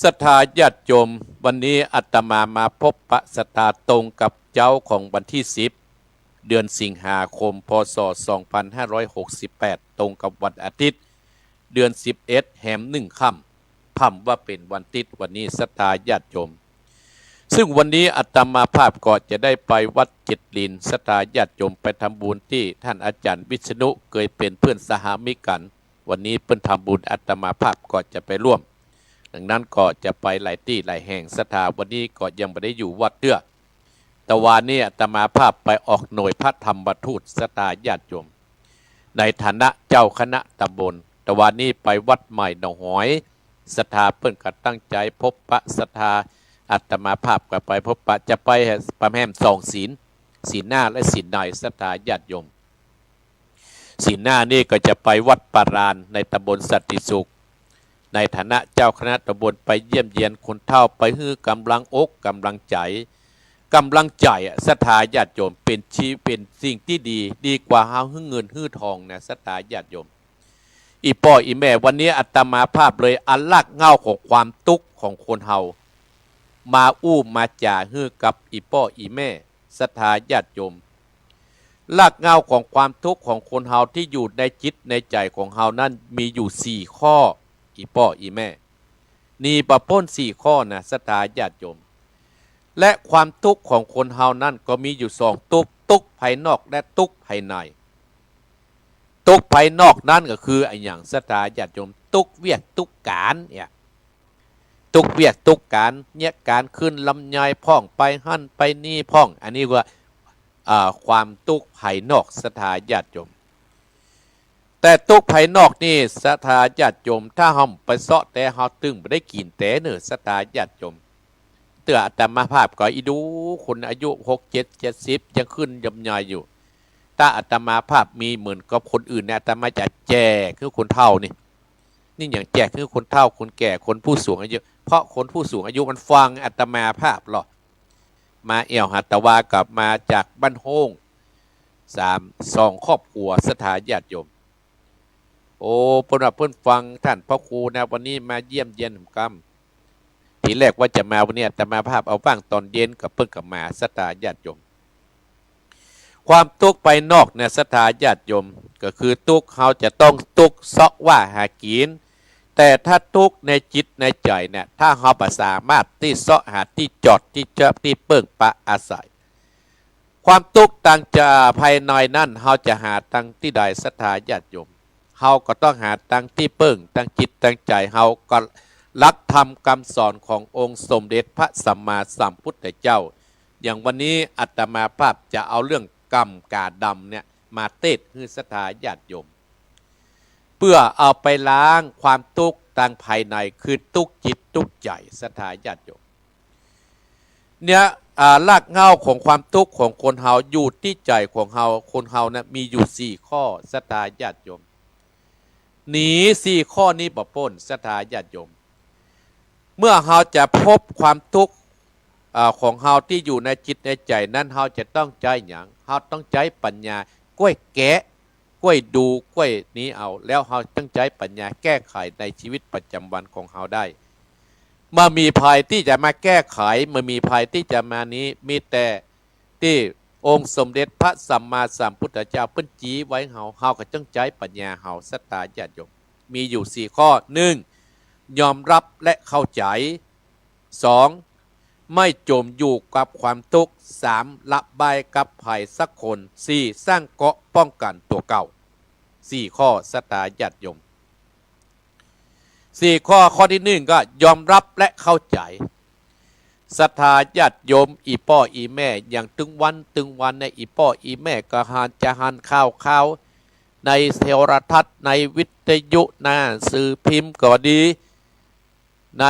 ศรัทธาญาติโยม วันนี้อาตมามาพบปะศรัทธาตรงกับเจ๊าของวันตี้สิบ เดือนสิงหาคม พ.ศ. สองพันห้าร้อยหกสิบแปด ตรงกับวันอาทิตย์ เดือนสิบเอ็ดแหมหนึ่งค่ำ พ่ำว่าเป๋นวันติ๊ดวันนี้ ศรัทธาญาติโยม ซึ่งวันนี้อาตมาภาพก็จะได้ไปวัดเจ็ดลิน ศรัทธาญาติโยม ไปทำบุญตี้ต้านอาจ๋ารย์วิษณุ เกยเป๋นเปื้อนสหามิกกั๋น วันนี้เปิ้นทำบุญ อาตมาภาพก็จะไปร่วม ดังนั้นก็จะไปหลายตี้หลายแห่ง ศรัทธา วันนี้ก็ยังบ่ได้อยู่วัดเตื้อ ตะวานี้อาตมาภาพไปออกหน่วยพระธรรมทูต ศรัทธาญาติโยม ในฐานะเจ้าคณะตำบล ตะวานี้ไปวัดใหม่หนองหอย ศรัทธาเปิ้นก็ตั้งใจ๋พบปะ ศรัทธา อาตมาภาพก็ไปพบปะ จะไปแหมสองศีล ศีลหน้าและศีลใน ศรัทธาญาติโยม ศีลหน้านี่ก็จะไปวัดป่าลานในตำบลสันติสุข ในฐานะเจ้าคณะตำบล ไปเยี่ยมเยียนคนเฒ่า ไปหื้อกำลังอกกำลังใจ๋ กำลังใจ๋อะ ศรัทธาญาติโยม เป๋นชีวิต เป๋นสิ่งตี้ดี ดีกว่าเฮาหื้อเงินหื้อทองนะ ศรัทธาญาติโยม อี่ป้ออี่แม่ วันนี้อาตมาภาพเลยเอารากเหง้าของความตุ๊กข์ของคนเฮา มาอู้มาจ๋าหื้อกับอี่ป้ออี่แม่ ศรัทธาญาติโยม รากเหง้าของความตุ๊กข์ของคนเฮาตี้อยู่ในจิตในใจ๋ของเฮานั้นมีอยู่สี่ข้อ อี่ป้ออี่แม่ หนีบ่ป๊นสี่ข้อนะ ศรัทธาญาติโยม และความตุ๊กข์ของคนเฮานั้นก็มีอยู่สองตุ๊กข์ ตุ๊กข์ภายนอกและตุ๊กข์ภายใน ตุ๊กข์ภายนอกนั้นก็คืออะหยัง ศรัทธาญาติโยม ตุ๊กข์เวียกตุ๊กข์ก๋านเนี่ย ตุ๊กข์เวียกตุ๊กข์ก๋าน เยียะก๋านขึ้นลำไยพ่อง ไปหั้นไปนี่พ่อง อันนี้ว่า อ่า ความตุ๊กข์ภายนอก ศรัทธาญาติโยม แต่ตุ๊กข์ภายนอกนี่ ศรัทธาญาติโยม ถ้าเฮาบ่ไปเซาะแต๊ เฮาตึงบ่ได้กิ๋นแต๊เน่อ ศรัทธาญาติโยม เตื้ออาตมาภาพก็อีดู คนอายุหก เจ็ด เจ็ดสิบ ยังขึ้นลำไยอยู่ ถ้าอาตมาภาพมีเหมือนกับคนอื่นเนี่ย อาตมาจะแจกหื้อคนเฒ่านี่ นี่หยังแจกหื้อคนเฒ่า คนแก่ คนผู้สูงอายุ เพราะคนผู้สูงอายุมันฟังอาตมาภาพลอ มาแอ่วหาดตะวาก็มาจากบ้านโฮ่ง สาม สองครอบครัว ศรัทธาญาติโยม โอ้ เปิ้นว่าเปิ้นฟังต้านพระครูนะ วันนี้มาเยี่ยมเยียนกำ ทีแรกว่าจะมา วันนี้อาตมาภาพเอาว่างตอนเย็น ก็เปิ้นก็มา ศรัทธาญาติโยม ความตุ๊กข์ภายนอกเนี่ย ศรัทธาญาติโยม ก็คือตุ๊กข์ เฮาจะต้องตุ๊กข์เซาะว่าหากิ๋น แต่ถ้าตุ๊กข์ในจิตในใจ๋เนี่ย ถ้าเฮาบ่สามารถตี้เซาะหาตี้จอด ตี้เจิบ ตี้เปิ้งปะอาศัย ความตุ๊กข์ตางจาภายในนั้น เฮาจะหาตางตี้ใด ศรัทธาญาติโยม เฮาก็ต้องหาตางตี้เปิ้ง ตางจิตตางใจ๋เฮา ก็หลักธรรมกำสอนขององค์สมเด็จพระสัมมาสัมพุทธเจ้า อย่างวันนี้อาตมาภาพจะเอาเรื่องกำกาดำเนี่ยมาเตศน์หื้อศรัทธาญาติโยม เปื้อเอาไปล้างความตุ๊กข์ตางภายใน คือตุ๊กข์จิตตุ๊กข์ใจ๋ ศรัทธาญาติโยม เนี่ย อ่า รากเหง้าของความตุ๊กข์ของคนเฮาอยู่ตี้ใจ๋ของเฮา คนเฮานะมีอยู่สี่ข้อ ศรัทธาญาติโยม หนีสี่ข้อนี้บ่ป๊น ศรัทธาญาติโยม เมื่อเฮาจะพบความตุ๊กข์ อ่า ของเฮาตี้อยู่ในจิตในใจ๋นั้น เฮาจะต้องใจ๊หยัง เฮาต้องใจ๊ปัญญา ก้วยแกะ ก้วยดู ก้วยนี้เอา แล้วเฮาต้องใจ๊ปัญญาแก้ไขในชีวิตประจ๋ำวันของเฮาได้ บ่มีใผตี้จะมาแก้ไข บ่มีใผตี้จะมานี้ มีแต่ตี้องค์สมเด็จพระสัมมาสัมพุทธเจ้าเปิ้นจี๊ไว้เฮา เฮาก็ต้องใจ๊ปัญญาเฮา ศรัทธาญาติโยม มีอยู่สี่ข้อ หนึ่ง ยอมรับและเข้าใจ๋ สอง ไม่จมอยู่กับความตุ๊กข์ สาม ระบายกับใผสักคน สี่ สร้างเกราะป้องกั๋นตั๋วเก่า สี่ข้อ ศรัทธาญาติโยม สี่ข้อ ข้อตี้หนึ่งก็ยอมรับและเข้าใจ๋ ศรัทธาญาติโยม อี่ป้ออี่แม่ อย่างตึงวันตึงวันเนี่ย อี่ป้ออี่แม่ก็หัน จะหันข่าวคราว ในโทรทัศน์ ในวิทยุ หนังสือพิมพ์ก็ดี ใน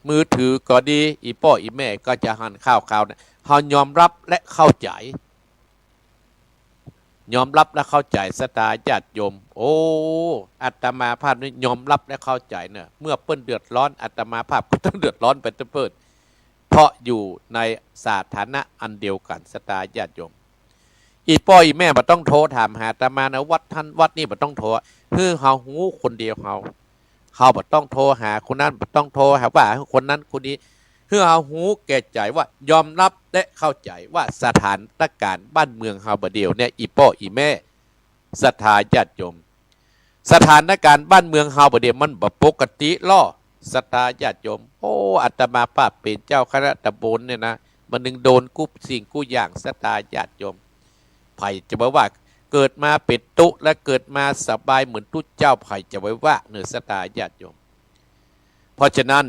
มือถือก็ดี อี่ป้ออี่แม่ก็จะหันข่าวคราวเนี่ย เฮายอมรับและเข้าใจ๋ ยอมรับและเข้าใจ๋ ศรัทธาญาติโยม โอ้ อาตมาภาพนี่ยอมรับและเข้าใจ๋เนี่ย เมื่อเปิ้นเดือดร้อน อาตมาภาพก็ต้องเดือดร้อนไปตวยเปิ้น เพราะอยู่ในสถานะอันเดียวกั๋น ศรัทธาญาติโยม อี่ป้ออี่แม่บ่ต้องโทรถามหาอาตมานะ วัดหั้นวัดนี่บ่ต้องโทร หื้อเฮาฮู้คนเดียวเฮา เฮาบ่ต้องโทรหาคนนั้น บ่ต้องโทรหาว่าคนนั้นคนนี้ หื้อเฮาฮู้แก่ใจ๋ว่ายอมรับและเข้าใจ๋ว่าสถานการณ์บ้านเมืองเฮาบ่าเดี่ยวเนี่ย อี่ป้ออี่แม่ ศรัทธาญาติโยม สถานการณ์บ้านเมืองเฮาบ่าเดี่ยวมันบ่ปกติลอ ศรัทธาญาติโยม โอ้ อาตมาภาพเป๋นเจ้าคณะตำบลเนี่ยนะ มันนึ่งโดนกู้สิ่งกู้อย่าง ศรัทธาญาติโยม ใผจะไปว่าเกิดมาเป๋นตุ๊ และเกิดมาสบายเหมือนตุ๊เจ้า ใผจะไปว่าเน่อ ศรัทธาญาติโยม เพราะฉะนั้น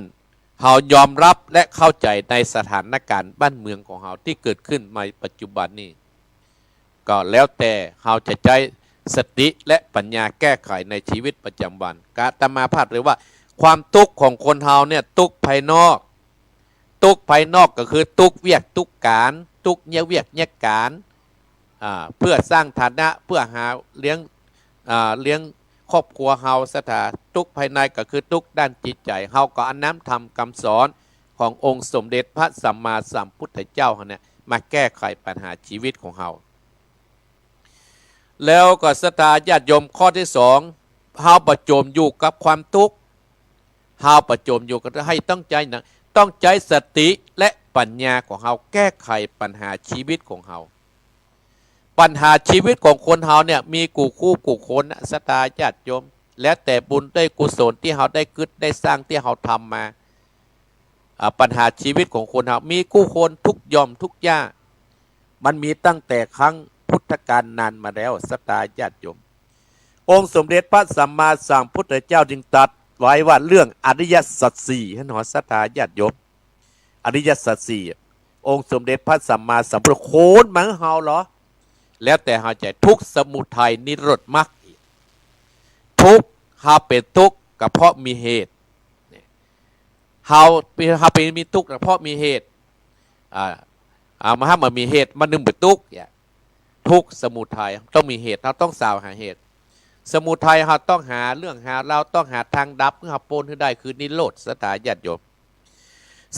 เฮายอมรับและเข้าใจ๋ในสถานการณ์บ้านเมืองของเฮาตี้เกิดขึ้นในปัจจุบันนี้ ก็แล้วแต่เฮาจะใจ๊สติและปัญญาแก้ไขในชีวิตประจำวัน กะอาตมาภาพเลยว่า ความตุ๊กข์ของคนเฮาเนี่ย ตุ๊กข์ภายนอก ตุ๊กข์ภายนอกก็คือตุ๊กข์เวียกตุ๊กข์ก๋าน ตุ๊กข์เยียะเวียกเยียะก๋าน อ่า เปื้อสร้างฐานะ เปื้อหาเลี้ยง อ่า เลี้ยงครอบครัวเฮา ศรัทธา ตุ๊กข์ภายในก็คือตุ๊กข์ด้านจิตใจ๋ เฮาก็เอาน้ำธรรมกำสอนขององค์สมเด็จพระสัมมาสัมพุทธเจ้าเฮาเนี่ย มาแก้ไขปัญหาชีวิตของเฮา แล้วก็ศรัทธาญาติโยม ข้อตี้สอง เฮาบ่จมอยู่กับความตุ๊กข์ เฮาบ่จมอยู่กับ หื้อตั้งใจ๋นะ ต้องใจ๊สติและปัญญาของเฮาแก้ไขปัญหาชีวิตของเฮา ปัญหาชีวิตของคนเฮาเนี่ย มีกู้คู่กู้คนนะ ศรัทธาญาติโยม แล้วแต่บุญได้กุศลตี้เฮาได้กึ๊ดได้สร้างตี้เฮาทำมา อ่า ปัญหาชีวิตของคนเฮา มีกู้คนทุกหย่อมทุกย่า มันมีตั้งแต่ครั้งพุทธกาลนานมาแล้ว ศรัทธาญาติโยม องค์สมเด็จพระสัมมาสัมพุทธเจ้าจึงตรัสไว้ว่าเรื่องอริยสัจสี่ หันหนอ ศรัทธาญาติโยม อริยสัจสี่ องค์สมเด็จพระสัมมาสัมพุทธโขนมาหื้อเฮาลอ แล้วแต่เฮาใจ๋ ทุกข์ สมุทัย นิโรธ มรรค ทุกข์ เฮาเป๋นตุ๊กข์ก็เพราะมีเหตุ เฮา เฮาไปมีตุ๊กข์ก็เพราะมีเหตุ อ่า อ่า มาห้ามมันมีเหตุ มันนึ่งบ่ตุ๊กข์เนี่ย ทุกข์ สมุทัย ต้องมีเหตุ เฮาต้องสาวหาเหตุ สมุทัย เฮาต้องหาเรื่องหาราว ต้องหาตางดับ หื้อเฮาป๊นหื้อได้ คือนิโรธ ศรัทธาญาติโยม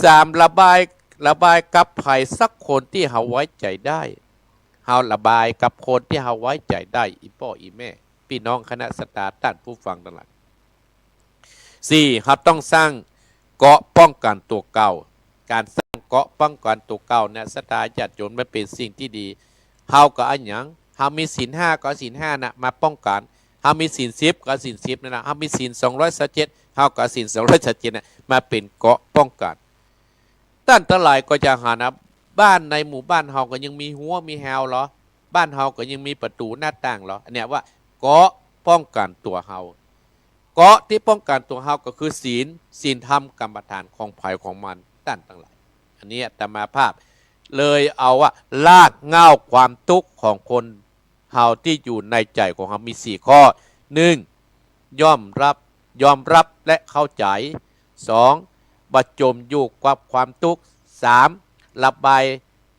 สาม ระบาย ระบายกับใผสักคนตี้เฮาไว้ใจ๋ได้ เฮาระบายกับคนตี้เฮาไว้ใจ๋ได้ อี่ป้ออี่แม่ ปี้น้องคณะศรัทธา ต้านผู้ฟังตังหลาย สี่ เฮาต้องสร้างเกราะป้องกั๋นตั๋วเก่า ก๋านสร้างเกราะป้องกั๋นตั๋วเก่าเนี่ย ศรัทธาญาติโยม มันเป๋นสิ่งตี้ดี เฮาก็เอาหยัง เฮามีศีลห้าก็เอาศีลห้าน่ะมาป้องกั๋น เฮามีศีลสิบก็เอาศีลสิบนั่นน่ะ เฮามีศีลสองร้อยซาวเจ็ด เฮาก็เอาศีลสองร้อยซาวเจ็ดน่ะมาเป๋นเกราะป้องกั๋น ต้านตังหลายก็จะหันนะ บ้านในหมู่บ้านเฮาก็ยังมีฮั้วมีฮาวลอ บ้านเฮาก็ยังมีประตู๋หน้าต่างลอ อันเนี้ยว่าเกราะป้องกั๋นตั๋วเฮา เกราะตี้ป้องกั๋นตั๋วเฮาก็คือศีล ศีลธรรมกรรมฐานของใผของมัน ต้านตังหลาย อันนี้อาตมาภาพเลยเอาว่ารากเหง้าความตุ๊กข์ของคนเฮาตี้อยู่ในใจ๋ของเฮามีสี่ข้อ หนึ่ง ยอมรับ ยอมรับและเข้าใจ๋ สอง บ่จมอยู่กับความตุ๊กข์ สาม ระบาย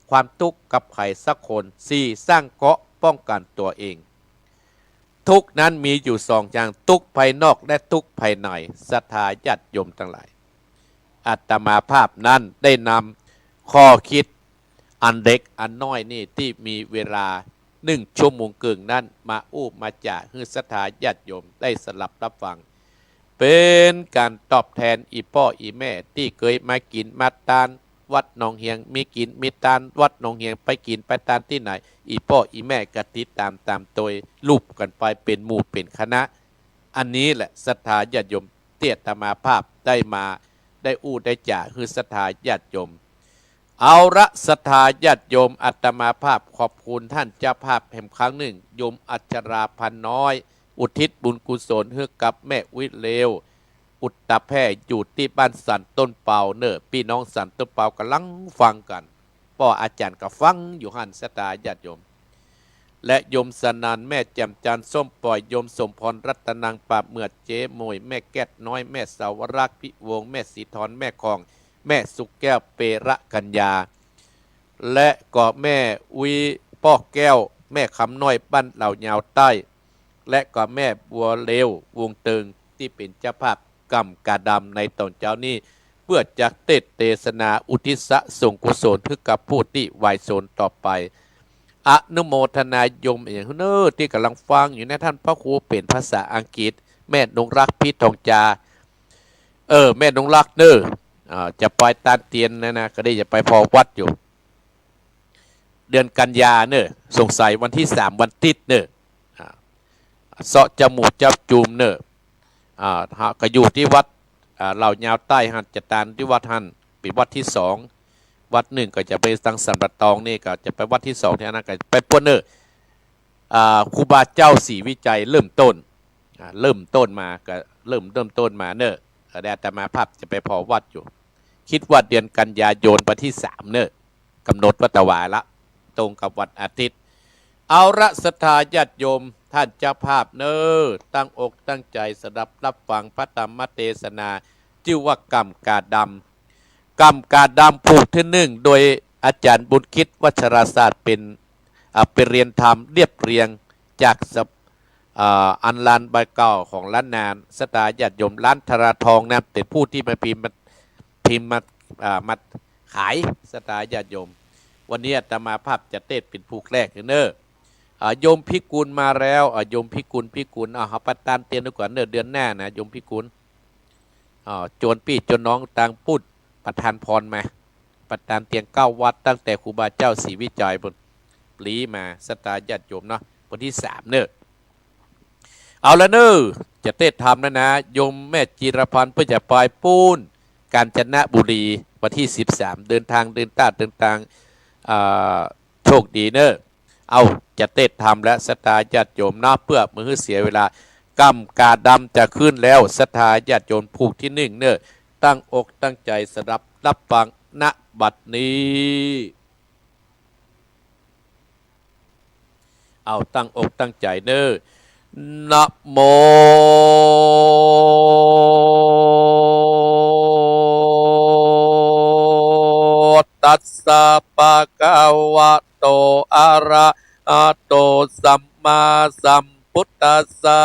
ความตุ๊กข์กับใผสักคน สี่ สร้างเกราะป้องกั๋นตั๋วเอง ทุกข์นั้นมีอยู่สองอย่าง ตุ๊กข์ภายนอกและตุ๊กข์ภายใน ศรัทธาญาติโยมตังหลาย อาตมาภาพนั้นได้นำข้อคิดอันเล็กอันน้อยนี่ตี้มีเวลาหนึ่งชั่วโมงเกิ่งนั้นมาอู้มาจ๋าหื้อศรัทธาญาติโยมได้สดับรับฟัง เป๋นก๋านตอบแตนอี่ป้ออี่แม่ตี้เกยมากิ๋นมาตานวัดหนองเฮียง มีกิ๋นมีตานวัดหนองเฮียง ไปกิ๋นไปตานตี้ไหน อี่ป้ออี่แม่ก็ติดต๋ามต๋ามตวย รูปกั๋นไปเป๋นหมู่เป๋นคณะ อันนี้แหละศรัทธาญาติโยม ตี้อาตมาภาพได้มา ได้อู้ได้จ๋าหื้อศรัทธาญาติโยม เอาละศรัทธาญาติโยม อาตมาภาพขอบคุณต้านเจ้าภาพแหมครั้งนึ่ง โยมอัชรา พรรณน้อย อุทิศบุญกุศลหื้อกับแม่อุ๊ยเลว อุตตะแพร่ อยู่ตี้บ้านสันต้นเปาเน่อ ปี้น้องสันต้นเปาก่ำลังฟังกั๋น ป้ออาจ๋ารย์ก็ฟังอยู่หั้น ศรัทธาญาติโยม และโยมสนัน แม่แจ่มจันทร์ ส้มป่อย โยมสมพร รัตนัง ปาเหมือด เจ๊หมวย แม่แก๊ดน้อย แม่สาวรักษ์ พิวงศ์ แม่สีทร แม่คอง แม่สุขแก้ว เประกัญญา และก็แม่อุ๊ย ป้อแก้ว แม่คำน้อย บ้านเหล่ายาวใต้ และก็แม่บัวเลว วงเติง ตี้เป๋นเจ้าภาพก่ำกาดำในต๋อนเจ๊านี้ เปื้อจะเตสน์เตสนาอุทิศส่งกุศลหื้อกับผู้ตี้วายชนต่อไป อนุโมทนาโยมอย่างเน่อตี้ก่ำลังฟังอยู่นะ ต้านพระครูเป๋นภาษาอังกฤษ แม่นงรัก พีชทองจา เออ แม่นงรักเน่อ อ่า จะไปตานเตียนนะนะ ก็ได้จะไปผ่อวัดอยู่ เดือนกันยาเน่อ สงสัยวันตี้สามวันติ๊ดเน่อ อ่า เซาะจมูกจับจูมเน่อ อ่า หากก็อยู่ตี้วัด อ่า เหล่ายาวใต้หั้น จะตานตี้วัดหั้น เป๋นวัดตี้สอง วัดนึ่งก็จะไปตางสันป่าตองนี่ ก็จะไปวัดตี้สองตี้อั้นนั้น ก็ไปป้นเน่อ อ่า ครูบาเจ้าศรีวิชัยเริ่มต้น อ่า เริ่มต้นมา ก็เริ่ม เริ่มต้นมาเน่อ ก็ได้อาตมาภาพจะไปผ่อวัดอยู่ กึ๊ดว่าเดือนกันยายนวันตี้สามเน่อ ก๋ำหนดว่าถวายละ ตรงกับวันอาทิตย์ เอาละศรัทธาญาติโยม ต้านเจ้าภาพเน่อ ตั้งอกตั้งใจ๋สดับฮับฟังพระธรรมเตสนา จื้อว่าก่ำกาดำ ก่ำกาดำผูกตี้นึ่ง โดยอาจ๋ารย์บุญกฤษวัชรศาสตร์ เป๋น อ่า ไปเฮียนธรรมเรียบเรียงจากสะ อ่า อันลานใบเก่าของล้านนา ศรัทธาญาติโยม ร้านธาราทองนะ เป๋นผู้ตี้มาพิมพ์มา พิมพ์มา อ่า มาขาย ศรัทธาญาติโยม วันนี้อาตมาภาพจะเตสน์เป๋นผูกแรกเน่อ อ่า โยมพิกุลมาแล้ว อ่า โยมพิกุล พิกุล อ่า เฮาประตานเตียนดูก่อนเน่อ เดือนหน้านะ โยมพิกุล อ่า จวนปี้จวนน้องตางปุ้น ประตานพรมา ประตานเตียนเก้าวัด ตั้งแต่ครูบาเจ้าศรีวิชัยปู๊น ปลีมา ศรัทธาญาติโยมเนาะ วันตี้สามเน่อ เอาละเน่อ จะเตสน์ธรรมแล้วนะ โยมแม่จิรพันธ์ เปิ้นจะไปปู๊น กาญจนบุรี วันตี้สิบสาม เดินทาง เดินตาด เดินตาง อ่า โชคดีเน่อ เอา จะเตสน์ธรรมและศรัทธาญาติโยมเนาะ เปื้อบ่หื้อเสียเวลา ก่ำกาดำจะขึ้นแล้ว ศรัทธาญาติโยม ผูกตี้นึ่งเน่อ ตั้งอกตั้งใจ๋สดับฮับฟัง ณ บัดนี้ เอา ตั้งอกตั้งใจ๋เน่อ นะโม ตัสสะ ภะคะวะโต อะระหะโต สัมมาสัมพุทธัสสะ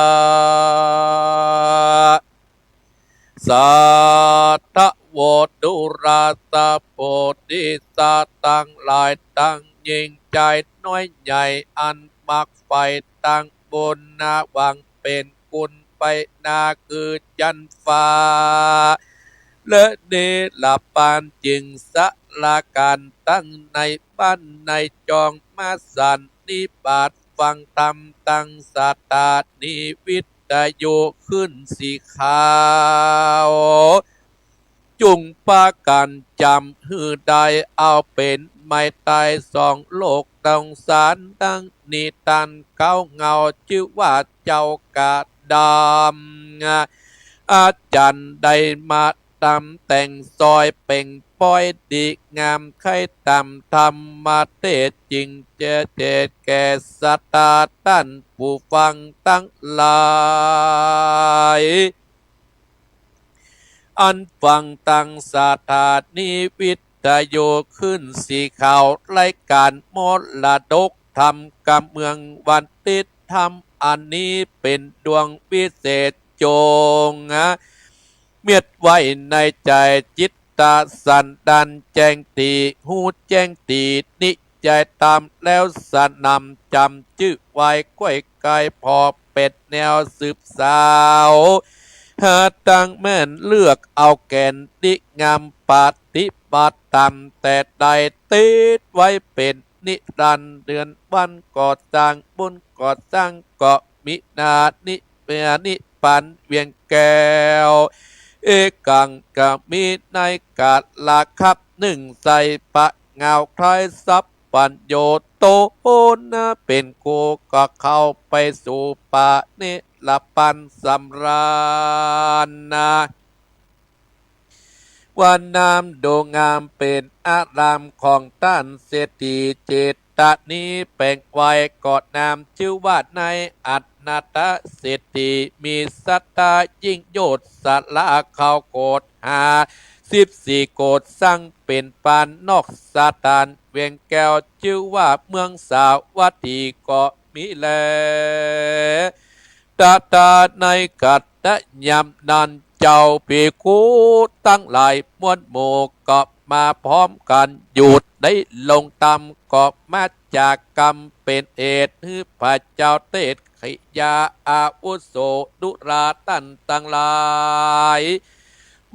สาธะโว ดูราสะ โพธิสัตว์ตังหลายตัง หญิงจายน้อยใหญ่ อันมักใฝ่ตังบุญนา หวังเป๋นกุณไปนา คือจั๊นฟ้า และเนรปัน จึงสละก๋านตังในบ้านในจอง มาสันนิบาตฟังธรรมตังศรัทธานีวิทยุขึ้นสีขาว จุ่งปากั๋นจ๋ำหื้อได้ เอาเป๋นไม้ตายสองโลก ต้องสารดังนิทานเก่าเงา จื้อว่าเจ้ากาดำ อาจ๋ารย์ได้มาตำแต่งซอยเป๋งป้อยดีงาม ใค่ตำธรรมเตสน์ จึงจะเตสน์แก่ศรัทธาต้านผู้ฟังตังหลาย อันฟังตังสถานีวิทยุขึ้นสีขาว รายก๋านมรดกธรรมกำเมืองวันติดธรรม อันนี้เป๋นดวงวิเศษจง เมียดไว้ในใจ๋จิตตะสันดานแจ้งตี๋ ฮู้แจ้งตี๋นิจจัยธรรม แล้วสนำจ๋ำจื้อไว้ ก้อยไก๋พอเป๋นแนวสืบสาว หาตังแม่นเลือกเอาแก่นดีงาม ปฏิบัติต๋ามแต่ใด ติดไว้เป๋นนิรันดร์ เดือนวันก็สร้าง บุญก็สร้าง ก็มีนานิ นิพพานเวียงแก้ว เอกังกะมีในกาละคับนึ่ง ใส่ปะงาวคล้ายสัพพัญญู โตนะเป๋นครูก็เข้าไปสู่ปะนิพพานสำราญนา ว่าน้ำดูงามเป๋นอารามของต้านเศรษฐีเจต ตะนี้แป๋งไว้ก็นามจื้อว่าในอัตตะเศรษฐี มีศรัทธายิ่งโยชน์ สละข้าวโกฐห้าสิบสี่โกฐ สร้างเป๋นปานนอกสถานเวียงแก้ว จื้อว่าเมืองสาวัตถีก็มีแล ตะตาในกัตตะยามนั้น เจ้าภิกขุตังหลายมวลหมู่ก็มาพร้อมกั๋น อยู่ได้ลงธรรมก็มาจากกำเป๋นเหตุ หื้อพระเจ้าเตส ขยาอาวุโส ดูราต้านตังหลาย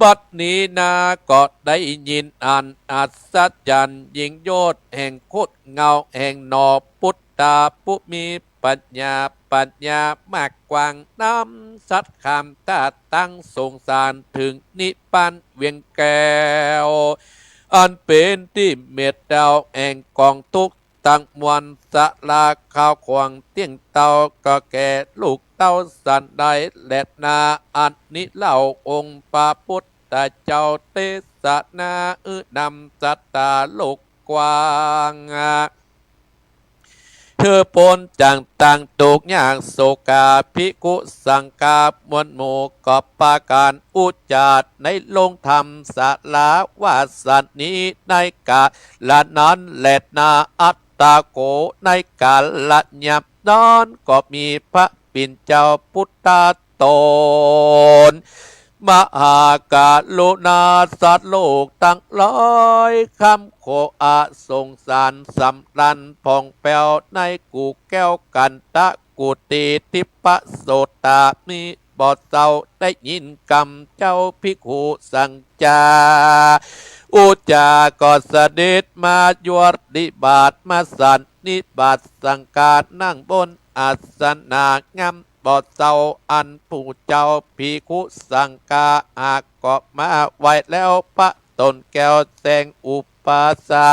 บัดนี้นาก็ได้ยินอันอัศจรรย์ยิ่งโยชน์ แห่งโคตรเงาแห่งหน่อปุตตาผู้มีปัญญา ป ปั๋ญญามากกว้าง นำสัตว์ข้ามต้าตังสงสาร เถิงนิพพานเวียงแก้ว อันเป๋นตี้เม็ดเต้าแห่งก๋องตุ๊กข์ตังมวล สละข้าวของเตี้ยงเต้า ก็แก่ลูกเต้าสันใดแลนา อันนี้เล่าองค์พระพุทธเจ้า เตสนา อือนำสัตตาโลกกว้าง หื้อป๊นจากตังตุ๊กข์ยากโศกา ภิกขุสังฆามวลหมู่ ก็ปากั๋นอุจจาในโฮงธรรมศาลา ว่าสันนี้ ในก๋าละนั้นแลนา อัตตโข ในก๋าละยามนั้น ก็มีพระปิ่นเจ้าปุตตะต๋น มหากรุณาสัตว์โลกตังหลาย คำขออาสงสารสำราญผ่องแผ้ว ในกู่แก้วกันตะกุฏิทิพย์ พระโสตามีบ่เศร้า ได้ยินกำเจ้าภิกขุสังฆา อุจจาก็เสด็จมายวดนิบาต มาสันนิบาตสังฆา นั่งบนอาสนะงาม บ่เศร้า อันผู้เจ้าภิกขุสังฆา หากก็มาไหว้แล้ว พระต๋นแก้วแสงอุปาสา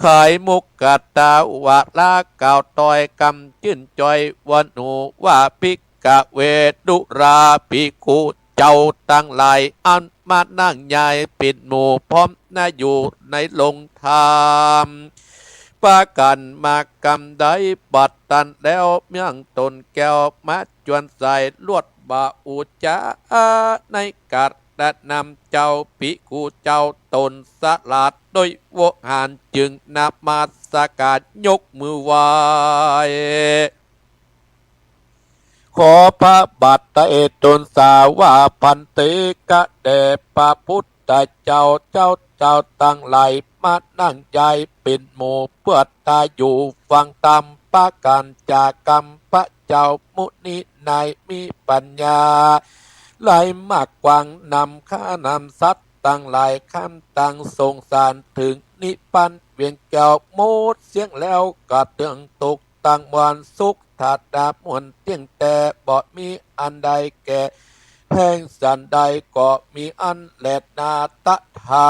ขายมุขตาวาระ กล่าวต้อยกำจื้นจ้อยวอนหมู่ว่า ภิกขเว ดูราภิกขุเจ้าตังหลาย อันมานั่งใหญ่เป๋นหมู่พร้อมนาอยู่ในโฮงธรรม ปากั๋นมากำใด บัดนั้นแล้วเมืองต๋นแก้ว มาจวนใส่ลวดบ่าอุจจา ในก๋าละนำเจ้าภิกขุเจ้าต๋นสลาดโดยโวหาร จึงนมัสก๋านยกมือไหว้ ขอพระบาทไตรต๋นสาว่า ภันเต ข้าแด่พระพุทธเจ้า เจ้า เจ้าตังหลาย มานั่งใหญ่เป๋นหมู่ เปื้อตาอยู่ฟังธรรม ปากั๋นจากกำพระเจ้ามุนีใน มีปั๋ญญาไหลมากกว้าง นำข้านำสัตว์ตังหลาย ข้ามตังสงสาร เถิงนิพพานเวียงแก้ว หมดเสี้ยงแล้ว ก็เตื้องตุ๊กข์ตังมวล สุขธาตุมวลเตี้ยงแต๊ บ่มีอันใดแก่แห้งสันใด ก็มีอั้นแลนา ตถา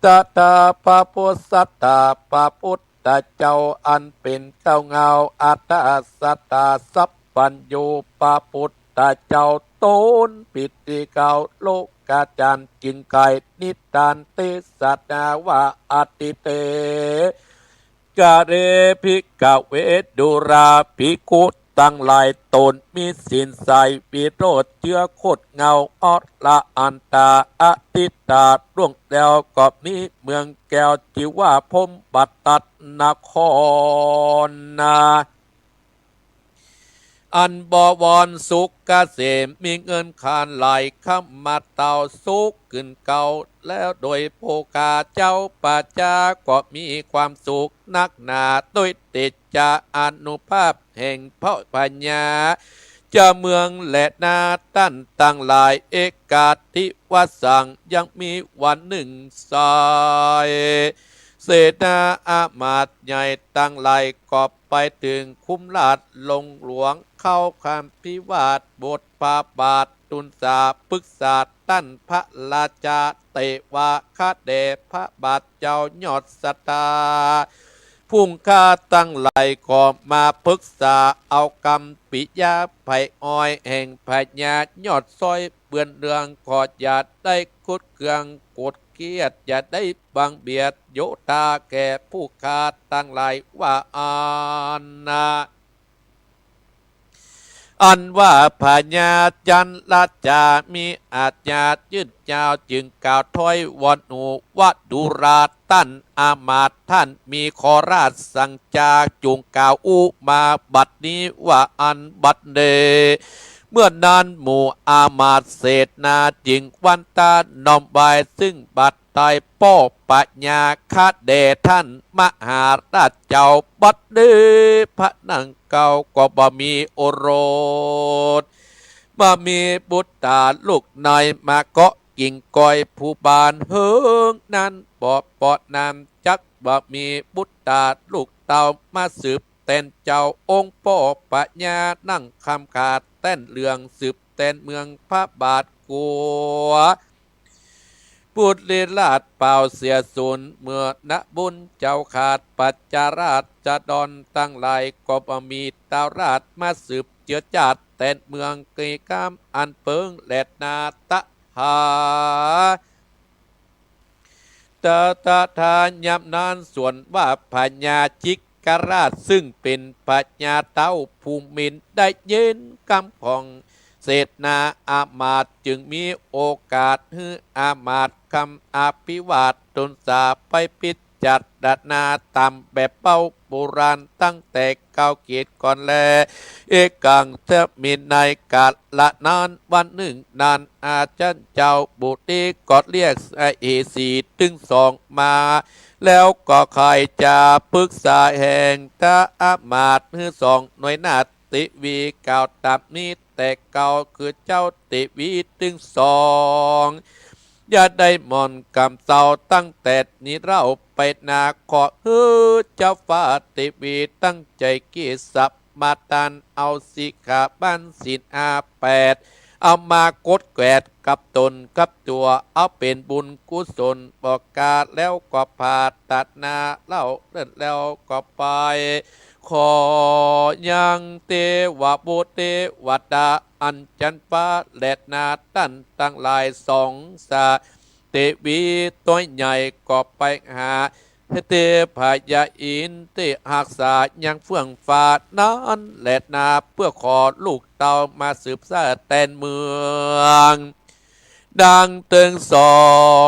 ตถา พระพุทธ สัตตา พระพุทธเจ้า อันเป๋นเจ้าเงา อัตตา สัตตา สัพพัญญู พระพุทธเจ้า ต๋นปิติเกล้า โลกาจารย์จึงใค่นิทานเตสนาว่า อทิเต กาเล ภิกขเว ดูราภิกขุตังหลาย ต๋นมีศีลใส วิโรจน์เจื้อโคตรเงา อรหันตา อทิตา ล่วงแล้วก็มีเมืองแก้ว จื้อว่าพรหมทัตนครนา อันบวรสุขเกษม มีเงินคานไหลเข้ามาเต้า สุขขึ้นเกล้าแล้วโดยโภคา เจ้าประชาก็มีความสุขนักหนา โดยเตชะอานุภาพแห่งพระพญาเจ้าเมืองแลนา ต้านตังหลาย เอกัตถิวสัง ยังมีวันนึ่งไส้ เสนาอามาตย์ใหญ่ตังหลายก็ไปเถิงคุ้มราชย์โฮงหลวง เข้าคำภิวาทบทพระบาท ทูลสาปรึกษาต้านพระราชา เตวาคะแด่พระบาทเจ้ายอดศาสดา ฝูงข้าตังหลายก็มาปรึกษาเอากำปิยะไผ่อ้อย แห่งพญายอดซ้อยเปื้อนเรือง ก็อย่าได้ขุดเคืองโกรธเคียด อย่าได้บังเบียดโยธาแก่ผู้ข้าตังหลายว่าอั้นนา อันว่าพญาจันทราชามีอาจญายืดยาว จึงกล่าวถ้อยวอนอุว่า ดูราต้านอามาตย์ ต้านมีข้อราชสังจา จุ่งกล่าวอุมาบัดนี้ว่าอั้นบัดเน่ เมื่อนั้นหมู่อามาตย์เสนาจึงหวั่นตาน้อมไหว้ ซึ่งบาทไตรป้อพญาคะแด่ต้านมหาราชเจ้า บัดนี้พระนางเก่าก็บ่มีโอรส บ่มีบุตราลูกในมาเกาะกิ่งก้อยภูบาล เหิงนานบ่ปอดนาม จักบ่มีบุตราลูกเต้ามาสืบ แตนเจ้าองค์ป้อปัญญา นั่งคำขาดแต้นเหลือง สืบแตนเมืองพระบาทกั๋ว ปุริราชเป่าเสียสูญ เมื่อนะบุญเจ้าขาด ปัจจาราษฎรตังหลาย ก็บ่มีเต้าราชมาสืบเจื้อจาด แตนเมืองเกยก้ามอันเปิงแลนา ตะหา ตะ ตะ ตะ ยามนั้นส่วนว่าพญาจิกราช ซึ่งเป๋นพญาเต้าผู้หมิ่น ได้ยินกำของเสนาอามาตย์ จึงมีโอกาสหื้ออามาตย์คำอภิวาท ตนสาไปพิจารณาต๋ามแบบเบ้าโบราณตั้งแต่เก่าเกียรติก่อนแล เอกัง จะมีในกาละนั้น วันนึ่งนั้น อาจารย์เจ้าบุตรีก็เรียกมเหสีตึงสองมา แล้วก็ใค่จะปึกษาแห่งตะ อามาตย์หื้อสองหน่วยนาถ เตวีกล่าวต๋ามนี้แต่เก่า คือเจ้าเตวีตึงสอง อย่าได้หม่อนกำเจ้าตั้งแต่นี้เล่าไปนา ขอหื้อเจ้าฟ้าเตวีตั้งใจ๋เกศสมาทาน เอาสิกขาบรรศีลห้าแปด เอามากดแกดกับต๋นกับตั๋ว เอาเป๋นบุญกุศลบ่กา แล้วก็ปรารถนาเล่าเลิศแล้วก็ไป ขอยังเตวบุตรเตวดา อันจันฟ้าแลนา ต้านตังหลายสองสา เตวีตั๋วใหญ่ก็ไปหา เตพญาอินทร์ตี้ฮักษายังเฟื่องฟ้านั้นแลนา เปื้อขอลูกเต้ามาสืบสานแตนเมือง ดังตึงสอ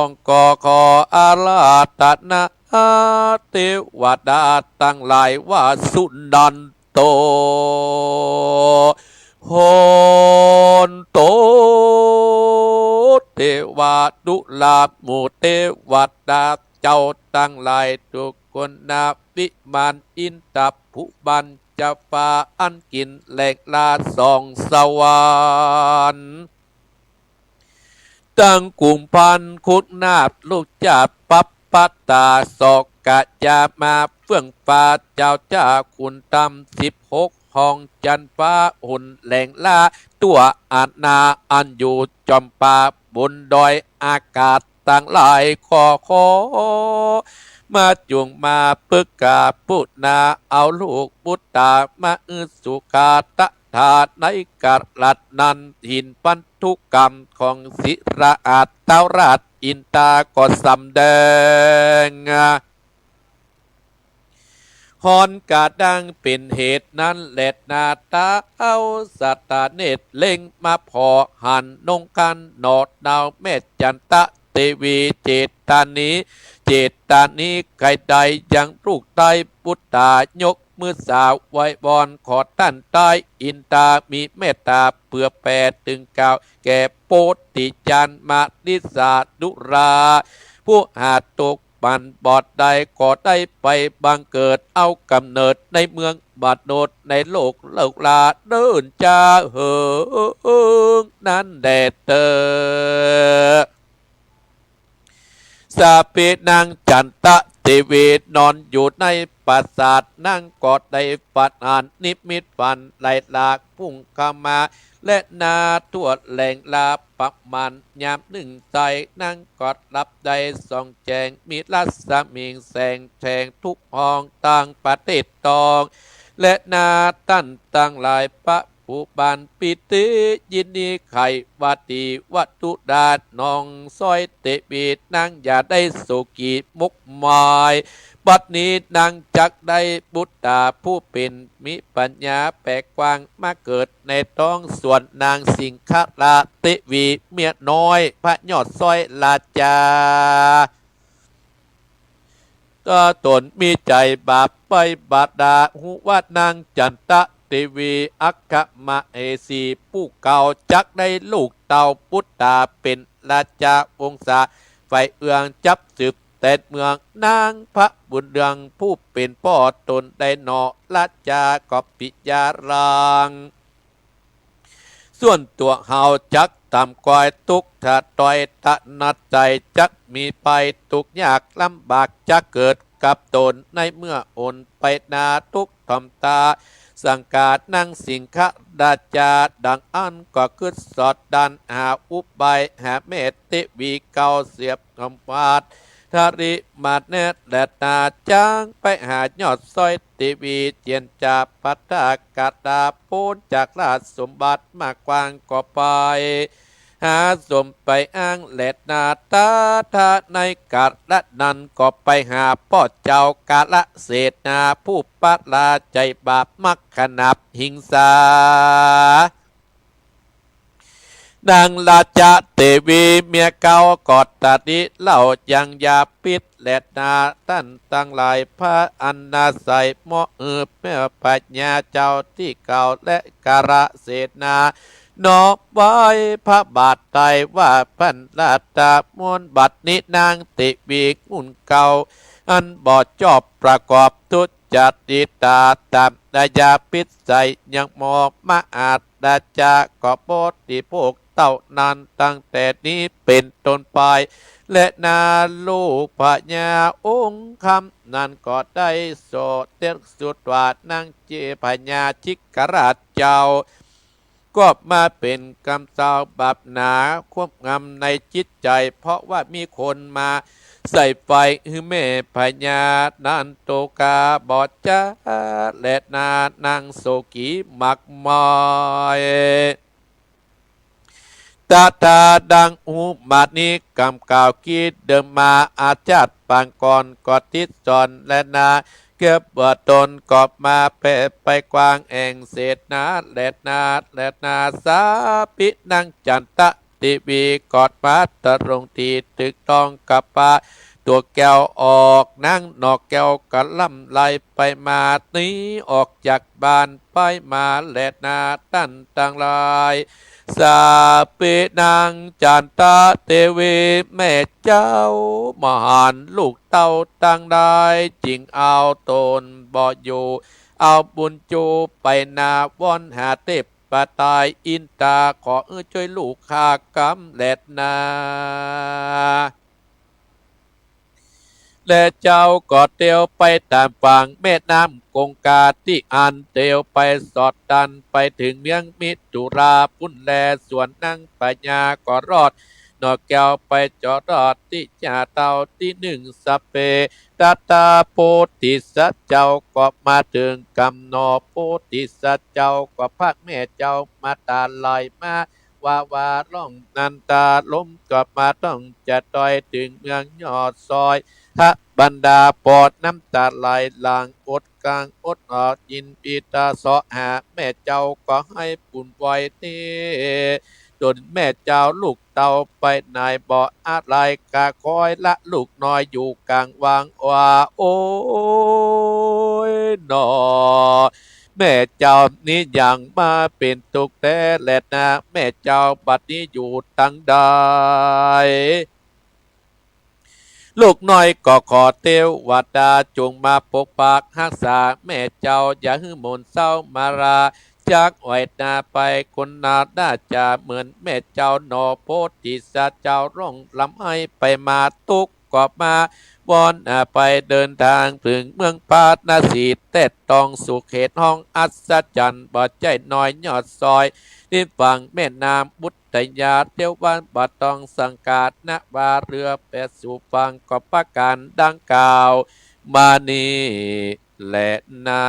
ง ก็ขออาราธนาเตวดาตังหลายว่า สุนันโต โหนโต เตวานุลา หมู่เตวดาเจ้าตังหลายทุกคนนา วิมานอินทผุบาล จะฟ้าอันกิ๋นแหล่งลาสองสวรรค์ ตังกุมภัณฑ์ คุกนาถ ลูกจาด ปัปปะตา สอกะยามา เฟื่องฟ้า เจ้าจ้าขุนธรรม สิบหกห้องจันฟ้า หนแหล่งลา ตั๋วอาณา อันอยู่จอมป่าบนดอยอากาศตังหลาย ขอ ขอ มาจุ่งมาปึกษาปุณณา เอาลูกปุตตามาอื้อสุขาตถา ในกาละนั้น หินพันธุกรรมของศิลาอาจ เท้าราชอินทราก็สำแดง ฮ้อนกระด้างเป๋นเหตุนั้นแลนา เท้าสัตตเนตรเล็งมาผ่อหัน นงคันหนอดาวแม่จันตะเตวี เจตนี เจตนีใค่ใดยังลูกใต้ปุตตา ยกมือสาไหว้วอน ขอต้านใต้อินทรา มีเมตตาเผื่อแผ่ตึงกล่าว แก่โพธิญาณมาริสานุรา ผู้หาตกบันบอดได้ ก็ได้ไปบังเกิดเอากำเนิดในเมืองมนุษย์ ในโลกโลกลาเนิ่นจาเหิงนั้นแลเตอ สาปีนางจันตะเตวีนอนอยู่ในปราสาท นางก็ได้ฝันอันนิมิตฝันหลายหลาก พุ่งเข้ามาแลนา ทั่วแหล่งลาประมาณยามนึ่งใส นางก็หลับได้ส่องแจ้ง มีรัศมีแสงแทงทุกห้อง ต่างประทีปทองแลนา ต้านตังหลาย พระผู้บานปิติยินดีใค่ วาตีวทุดาน้องซ้อยเตวี นางอย่าได้โศกีมกมาย บัดนี้นางจักได้ปุตตาผู้เป๋น มีปัญญาแปลกกว้าง มาเกิดในต๊อง ส่วนนางสิงคลาเตวี เมียน้อยพระยอดซ้อยราชา ก็ต๋นมีใจ๋บาปไปบาดา ฮู้ว่านางจันตะเตวี อัคคมเหสีผู้เก่า จักได้ลูกเต้าปุตตาเป๋นราชาวงศา ฝ่ายเอื้องจับสืบแตนเมือง นางพระบุญเรืองผู้เป๋นป้อต๋นได้หนอ ราชาก็ปิยารัง ส่วนตั๋วเฮาจักต่ำก้อย ตุ๊กข์ถ้าต้อย ถนัดใจ๋จักมีภัย ทุกข์ยากลำบากจักเกิด กับต๋นในเมื่ออ่อนไปนา ตุ๊กถ่อมต๋า สังกาดนางสิงหราชา ดังอั้นก็กึ๊ดสอดดัน หาอุบายหาแม่เตวีเก่าเสียบหอมหวาด ทริมาแนแลนา จักไปหายอดซอยเตวี เจียรจาปัทธกรา ป๊นจากราชสมบัติมากว้างก็ไป หาสมไปอ้างแลนา ตาทาในกาละนั้นก็ไปหาป้อเจ้ากาละเสนา ผู้ประหลาดใจ๋บาปมักขนาบหิงสา นางราชเตวีเมียเก่าก็ตรัสนี้เล่ายังยาปิดแลนา ต้านตังหลาย พระอันนาใสเหมาะ เออ แม่พญาเจ้าตี้เก่าและกาละเสนา น้อมไว้พระบาทไตร่ว่า พันราชา ม้วนบัดนี้นางเตวีงุ่นเก่า อันบ่ชอบประกอบทุจริตต๋ามอาญาปิดใส ยังมองมหาราชาก็บริโภคเต้านาน ตั้งแต่นี้เป๋นต้นไป แลนา ลูกพญาองค์คำนั้นก็ได้โสเตสุตวานางเจพญาชิกราชเจ้า ก็มาเป๋นกำเจ้าบาปหนาควบงำในจิตใจ๋ เพราะว่ามีคนมาใส่ไฟหื้อแม่พญานันโตกาบ่จ๋าแลนา นางโสกีมากมาย ตถาดังอุมานี้ กำกล่าวกี้เดิมมา อาชาติปางก่อนก็ติดสอนแลนา เกือบว่าต๋นก็มาแผ่ไปกว้างแอ่งเสนา แลนา แลนา สาปินางจันตะเตวีก็มาตรงตี้ตึกต้องกับปาตั๋วแก้วออก นางนอกแก้วก็ล่ำไลไปมา หนีออกจากบ้านไปมาแลนา ต้านตังหลาย สาปินางจันตะเตวีแม่เจ้ามหันต์ ลูกเต้าตังหลายจึงเอาต๋นบ่อยู่ เอาบุญจูไปนาวอนหาเตพเจ้าอินตา ขอหื้อจ้วยลูกข้ากำแลนา และเจ้าก็เตียวไปต๋ามฝั่งแม่น้ำคงคา ตี้อั้นเตียวไปสอดตันไปเถิงเมืองมิถุราปุ้นแล ส่วนนางพญาก็รอด นอกแก้วไปจอดรอดตี้จ่าเต้าตี้นึ่งสะเป ตถาโพธิสัตว์เจ้าก็มาเถิงกำหนอ โพธิสัตว์เจ้าก็พาแม่เจ้ามาต๋าไหลมา ว่าว่าร้องนันตาลมก็มาต้องจะตอยเถิงเมืองยอดซอย ถ้าบรรดาปอดน้ำต๋าไหลหลั่ง อดกางอดออก ยินดีตาเสาะหาแม่เจ้าก็ให้บุญไหวเต ตนแม่เจ้าลูกเต้าไปไหนบ่อะไร กาคอยละลูกน้อยอยู่กลางวังว่า โอ๊ยหนอ แม่เจ้านี้ยังมาเป๋นตุ๊กข์แต๊แลนา แม่เจ้าบัดนี้อยู่ตังใด ลูกน้อยก็ขอเตวดาจงมาปกปักฮักษาแม่เจ้า อย่าหื้อหม่นเศร้ามารา จักไหวนาไปคนนาน่าจะเหมือนแม่เจ้าหนอ โพธิสัตว์เจ้าร้องร่ำไห้ไปมา ตุ๊กข์ก็มาวอนอาไป เดินตางเถิงเมืองพาราณสี แต่ต้องสู่เขตห้องอัศจรรย์ บ่ใจ้น้อยยอดซอย ริมฝั่งแม่น้ำอุทยา เตียววันบ่ต้องสังกาดนะว่า เรือแปดสู่ฝั่งก็ประก๋านดังกล่าวมานี้แลนา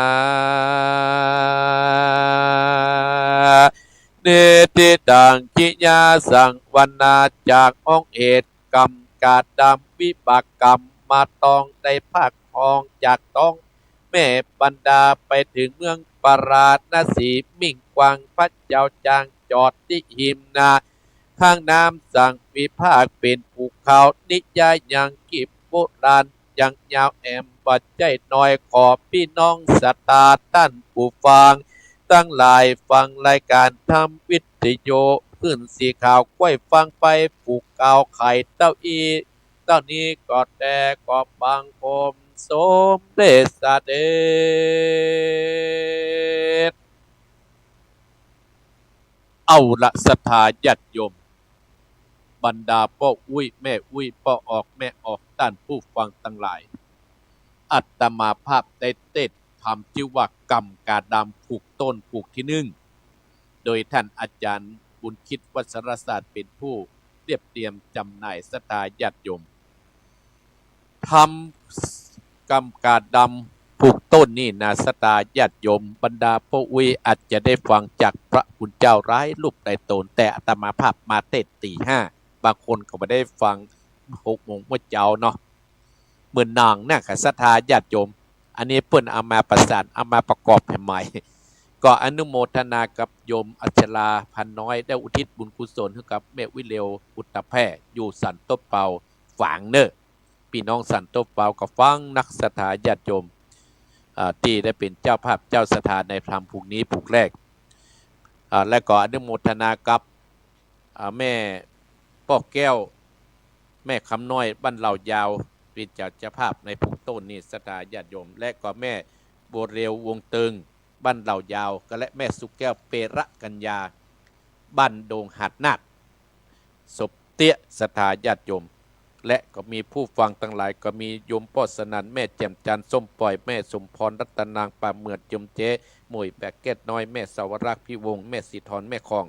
เนติตังกิยาสังวรรณา จากห้องเหตุกรรมกาดำวิบากกรรมมาต้องได้ภาคห้องจากต้อง แม่บรรดาไปเถิงเมืองปาราณสี มิ่งกว้างพระเจ้าจางจอดตี้หิมนา ข้างน้ำสังวิภาคเป๋นภูเขา นิยายยังกิบโบราณยังยาวแอมบ่ใจ้น้อย ขอปี้น้องศรัทธาต้านผู้ฟังตังหลาย ฟังรายก๋านธรรมวิทยุคลื่นสีขาว ก้วยฟังไปภูเขาไข่เต้าอี้ เต้านี้ก็แต่ก็บังคมสมเด็จเสด็จ เอาละศรัทธาญาติโยม บรรดาป้ออุ๊ยแม่อุ๊ย ป้อออกแม่ออก ต้านผู้ฟังตังหลาย อาตมาภาพได้เตสน์ธรรมจื้อว่ากำกาดำผูกต้นผูกตี้นึ่ง โดยต้านอาจ๋ารย์บุญคิด วัชรศาสตร์ เป๋นผู้เรียบเรียงจ๋ำหน่าย ศรัทธาญาติโยม ธรรมกำกาดำผูกต้นนี่นา ศรัทธาญาติโยม บรรดาป้ออุ๊ยอาจจะได้ฟังจากพระคุณเจ้าหลายรูปหลายต๋น แต่อาตมาภาพมาเตสน์ตี๋ห้า บางคนก็บ่ได้ฟังหกโมงเมื่อเจ๊าเนาะ เหมือนหนังเนี่ยค่ะ ศรัทธาญาติโยม อันนี้เปิ้นเอามาประสาน เอามาประกอบหื้อใหม่ ก็อนุโมทนากับโยมอัชรา พาน้อย ได้อุทิศบุญกุศลหื้อกับแม่วิเรว อุตตะแพร่ อยู่สันโต๊ะเปา ฝางเน่อ ปี้น้องสันโต๊ะเปาก็ฟังนัก ศรัทธาญาติโยม อ่า ตี้ได้เป๋นเจ้าภาพเจ้าศรัทธาในธรรมผูกนี้ผูกแรก อ่า และก็อนุโมทนากับ อ่า แม่ป้อแก้ว แม่คำน้อย บ้านเหล่ายาว เป๋นเจ้า เจ้าภาพในผูกต้นนี่ ศรัทธาญาติโยม และก็แม่บัวเรว วงเติง บ้านเหล่ายาว ก็และแม่สุขแก้ว เประกัญญา บ้านโด่งหาดนาด สบเตี้ย ศรัทธาญาติโยม และก็มีผู้ฟังตังหลาย ก็มีโยมป้อสนั่น แม่แจ่มจันทร์ ส้มป่อย แม่สมพร รัตนาง ป่าเหมือด โยมเจ๊หมวย แปะแก้ดน้อย แม่สาวรักษ์ พี่วงศ์ แม่สีทร แม่คอง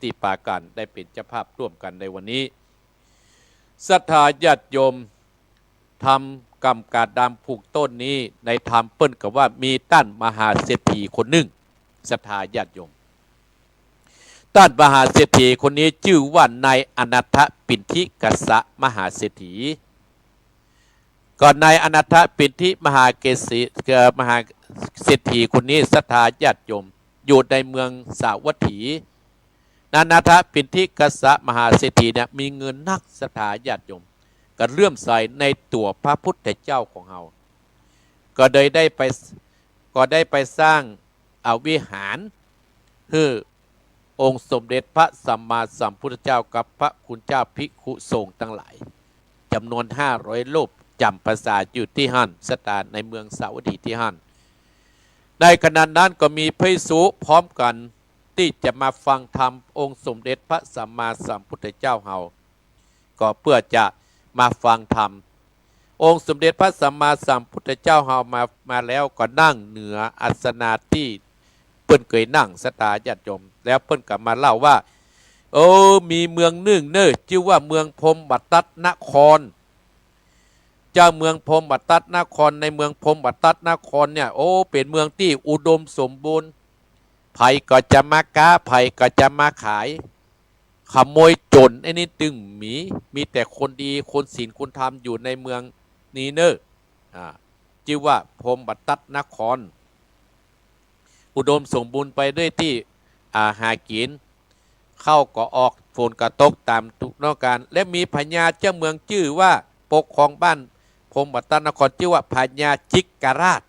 ตี้ปากั๋นได้เป๋นเจ้าภาพร่วมกั๋นในวันนี้ ศรัทธาญาติโยม ธรรมกำกาดำผูกต้นนี้ ในธรรมเปิ้นก็ว่ามีต้านมหาเศรษฐีคนนึ่ง ศรัทธาญาติโยม ต้านมหาเศรษฐีคนนี้จื้อว่านายอนาถปิณฑิกะสะมหาเศรษฐี ก็นายอนาถปิณฑิมหาเกษ เอ่อ มหาเศรษฐีคนนี้ ศรัทธาญาติโยม อยู่ในเมืองสาวัตถี นายอนาถปิณฑิกะสะมหาเศรษฐีเนี่ยมีเงินนัก ศรัทธาญาติโยม ก็เลื่อมใสในตั๋วพระพุทธเจ้าของเฮา ก็เลยได้ไป ก็ได้ไปสร้าง อ่า วิหารหื้อองค์สมเด็จพระสัมมาสัมพุทธเจ้ากับพระคุณเจ้าภิกขุสงฆ์ตังหลาย จ๋ำนวนห้าร้อยรูป จ๋ำพรรษาอยู่ตี้หั้น ศรัทธา ในเมืองสาวัตถีตี้หั้น ในขณะนั้นก็มีพระภิกษุพร้อมกั๋นตี้จะมาฟังธรรมองค์สมเด็จพระสัมมาสัมพุทธเจ้าเฮา ก็เปื้อจะมาฟังธรรม องค์สมเด็จพระสัมมาสัมพุทธเจ้าเฮามา มาแล้วก็นั่งเหนืออาสนะตี้เปิ้นเกยนั่ง ศรัทธาญาติโยม แล้วเปิ้นก็มาเล่าว่า เออ มีเมืองนึ่งเน่อ จื้อว่าเมืองพรหมทัตนคร เจ้า เมืองพรหมทัตนคร ในเมืองพรหมทัตนครเนี่ย โอ้ เป๋นเมืองตี้อุดมสมบูรณ์ ใผก็จะมาก๊า ใผก็จะมาขาย ขโมยโจ๋รไอ้นี่ตึงมี มีแต่คนดี คนศีลคนธรรมอยู่ในเมืองนี้เน่อ อ่า จื้อว่าพรหมทัตนคร อุดมสมบูรณ์ไปด้วยตี้ อ่า หากิ๋น ข้าวก็ออก ฝนก็ตกต๋ามต้องก๋าน และมีพญาเจ้าเมืองจื้อว่าปกครองบ้านพรหมทัตนคร จื้อว่าพญาจิกราช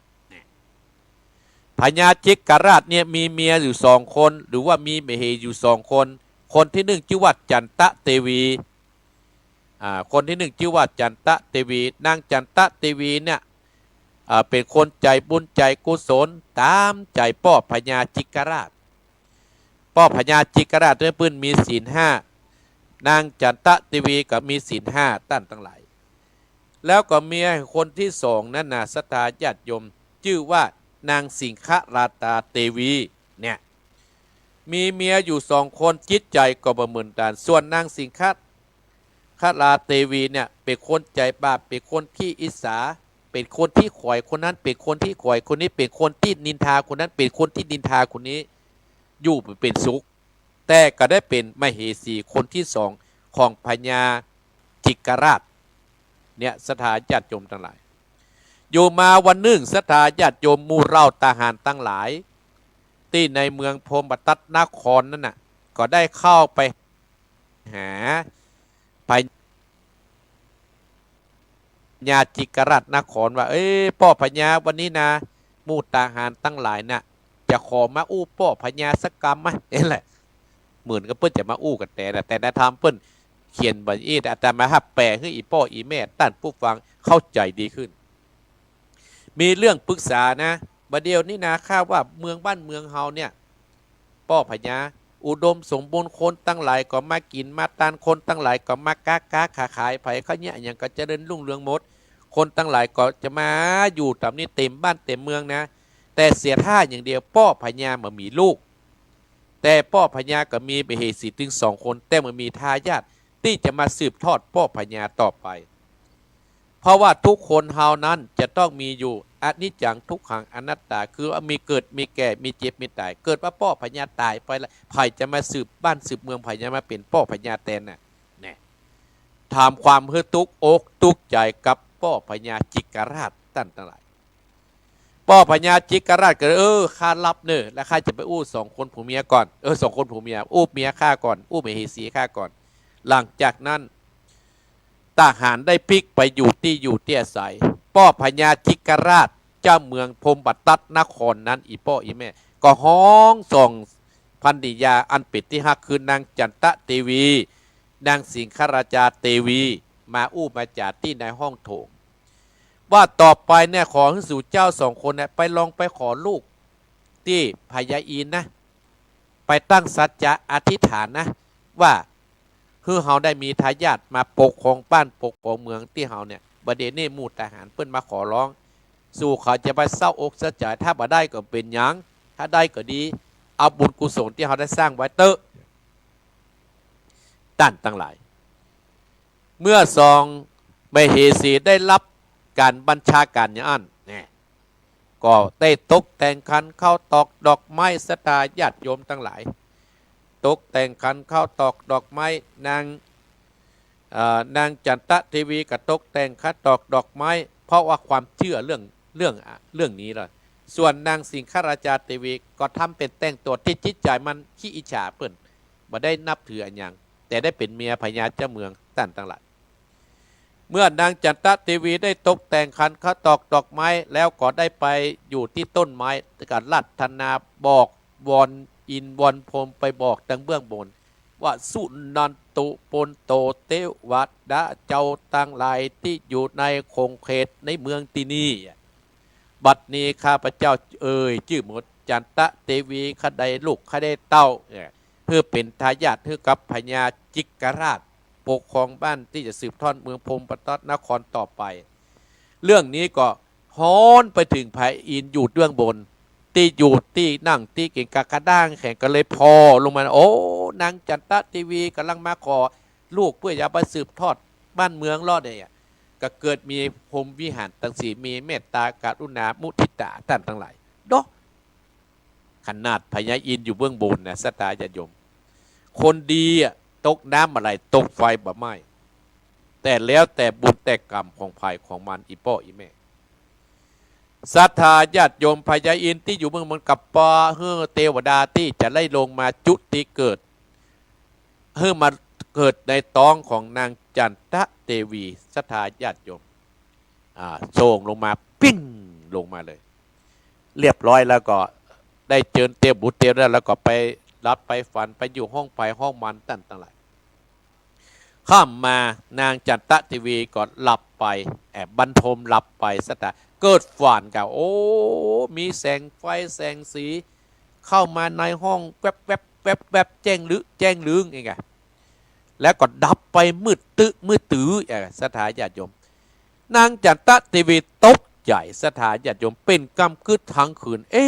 พญาจิกราชเนี่ยมีเมียอยู่สองคน หรือว่ามีมเหสีอยู่สองคน คนตี้นึ่งจื้อว่าจันตะเตวี อ่า คนตี้นึ่งจื้อว่าจันตะเตวี นางจันตะเตวีเนี่ย อ่า เป๋นคนใจ๋บุญใจ๋กุศล ต๋ามใจ๋ป้อพญาจิกราช ป้อพญาจิกราชเนี่ยเปิ้นมีศีลห้า นางจันตะเตวีก็มีศีลห้า ต้านตังหลาย แล้วก็เมียคนตี้สองนั้นนะ ศรัทธาญาติโยม จื้อว่านางสิงคราตาเตวีเนี่ย มีเมียอยู่สองคน จิตใจ๋ก็บ่เหมือนกั๋น ส่วนนางสิงคราตาเตวีเนี่ย เป๋นคนใจ๋บาป เป๋นคนขี้อิจฉา เป๋นคนตี้ขวายคนนั้น เป๋นคนตี้ขวายคนนี้ เป๋นคนตี้นินทาคนนั้น เป๋นคนตี้นินทาคนนี้ อยู่บ่เป๋นสุข แต่ก็ได้เป๋นมเหสีคนตี้สองของพญาจิกราช เนี่ย ศรัทธาญาติโยมตังหลาย อยู่มาวันนึ่ง ศรัทธาญาติโยม หมู่เหล่าทหารตังหลาย ตี้ในเมืองพรหมทัตนครนั้นน่ะ ก็ได้เข้าไปหาพญาจิกราชนครว่า เอ้ย ป้อพญา วันนี้นะ หมู่ทหารตังหลายน่ะ จะขอมาอู้ป้อพญาสักกำไหม เอ๊ะแหละ เหมือนกับเปิ้นจะมาอู้กั๋นแต๊นะ แต่ในธรรมเปิ้นเขียนบ่าอี้ แต่อาตมาภาพแปลหื้ออี่ป้ออี่แม่ต้านผู้ฟังเข้าใจ๋ดีขึ้น มีเรื่องปรึกษานะ บ่าเดี่ยวนี้นะ ข้าว่าเมืองบ้านเมืองเฮาเนี่ย ป้อพญา อุดมสมบูรณ์ คนตังหลายก็มากิ๋นมาตาน คนตังหลายก็มาก๊าก๊าขายขาย ใผเขาเยียะอะหยังก็เจริญรุ่งเรืองหมด คนตังหลายก็จะมาอยู่ต๋ามนี้เต๋มบ้านเต๋มเมืองนะ แต่เสียถ้าอย่างเดียว ป้อพญาบ่มีลูก แต่ป้อพญาก็มีมเหสีตึงสองคน แต่บ่มีทายาทตี้จะมาสืบทอดป้อพญาต่อไป เพราะว่าทุกคนเฮานั้นจะต้องมีอยู่ อนิจจัง ทุกขัง อนัตตา คือว่ามีเกิด มีแก่ มีเจ็บ มีต๋าย เกิดว่าป้อพญาต๋ายไปละ ใผจะมาสืบบ้านสืบเมือง ใผจะมาเป๋นป้อพญาแตนน่ะ แน่ ถามความหื้อตุ๊กอกตุ๊กใจ๋กับป้อพญาจิกราชต้านตังหลาย ป้อพญาจิกราชก็เลย เออ ข้าฮับเน่อ แล้วข้าจะไปอู้สองคนผัวเมียก่อน เออ สองคนผัวเมีย อู้เมียข้าก่อน อู้มเหสีข้าก่อน หลังจากนั้น ทหารได้ปิ๊กไปอยู่ตี้อยู่ตี้อาศัย ป้อพญาจิกราช เจ้าเมืองพรหมทัตนครนั้น อี่ป้ออี่แม่ ก็ฮ้องส่องภรรยาอันเป๋นตี้ฮัก คือนางจันตะเตวี นางสิงหราชาเตวี มาอู้มาจ๋าตี้ในห้องโถง ว่าต่อไปเนี่ย ขอหื้อสูเจ้าสองคนเนี่ย ไปลองไปขอลูกตี้พญาอินทร์นะ ไปตั้งสัจจะอธิษฐานนะ ว่าหื้อเฮาได้มีทายาทมาปกครองบ้านปกครองเมืองตี้เฮาเนี่ย บ่าเดี่ยวนี้หมู่ทหารเปิ้นมาขอร้อง สูเขาจะไปเศร้าอกเศร้าใจ๋ ถ้าบ่ได้ก็บ่เป๋นหยัง ถ้าได้ก็ดี เอาบุญกุศลตี้เฮาได้สร้างไว้เต๊อะ ต้านตังหลาย เมื่อสองมเหสีได้ฮับก๋านบัญชาก๋านอย่างอั้น แน่ ก็ได้ตกแต่งขันข้าวตอกดอกไม้ ศรัทธาญาติโยมตังหลาย ตกแต่งขันข้าวตอกดอกไม้ นาง เอ่อ นางจันตะเตวีก็ตกแต่งขันตอกดอกไม้ เพราะว่าความเจื้อเรื่อง เรื่อง เรื่องนี้ละ ส่วนนางสิงหราชาเตวีก็ทำเป๋นแต่งตั๋วตี้จิตใจ๋มันขี้อิจฉาเปิ้น บ่ได้นับถืออะหยัง แต่ได้เป๋นเมียพญาเจ้าเมือง ต้านตังหลาย เมื่อนางจันตะเตวีได้ตกแต่งขันข้าวตอกดอกไม้ แล้วก็ได้ไปอยู่ตี้ต้นไม้ ก็อาราธนาบอกวอนอินทร์วอนพรหม ไปบอกตางเบื้องบน ว่า สุนันตุปุณโต เตวดาเจ้าตังหลายตี้อยู่ในขงเขตในเมืองตี้นี่ บัดนี้ข้าพเจ้าเอ่ยจื้อหมด จันตะเตวี ข้าได้ลูกข้าได้เต้า เนี่ย หื้อเป๋นทายาทหื้อกับพญาจิกราช ปกครองบ้านตี้จะสืบทอดเมืองพรหมทัตนครต่อไป เรื่องนี้ก็ฮ้อนไปเถิงพญาอินทร์อยู่เบื้องบน ตี้อยู่ตี้นั่งตี้กิ๋นกะกระด้างแข็ง ก็เลยผ่อลงมา โอ้ นางจันตะเตวีก่ำลังมาขอลูกเปื้อจะไปสืบทอดบ้านเมืองลอเนี่ย ก็เกิดมีพรหมวิหารตังสี่ มีเมตตากรุณามุทิตา ต้านตังหลาย เนาะ ขนาดพญาอินทร์อยู่เบื้องบนนะ ศรัทธาญาติโยม คนดีอะ ตกน้ำบ่ไหล ตกไฟบ่ไหม้ แต่แล้วแต่บุญแต่กรรมของใผของมัน อี่ป้ออี่แม่ ศรัทธาญาติโยม พญาอินทร์ตี้อยู่เบื้องบนก็ปอหื้อเตวดาตี้จะได้ลงมาจุติเกิด หื้อมาเกิดในต๊องของนางจันตะเตวี ศรัทธาญาติโยม อ่า ส่งลงมา ปิ้ง ลงมาเลย เรียบร้อยแล้วก็ได้เจิญเตวบุตรเตวดา แล้วก็ไปหลับไปฝัน ไปอยู่ห้องใผห้องมัน ต้านตังหลาย ค่ำมานางจันตะเตวีก็หลับไป แอบ บรรทมหลับไป ศรัทธา เกิดฝันกะ โอ้ มีแสงไฟแสงสี เข้ามาในห้องแวบแวบแวบแวบ แจ้งลึ แจ้งลึงเองอะ แล้วก็ดับไปมืดตึ๊ มืดตื้อ เอ่อ ศรัทธาญาติโยม นางจันตะเตวีตกใจ๋ ศรัทธาญาติโยม เป๋นกำกึ๊ดตึงคืน เอ๊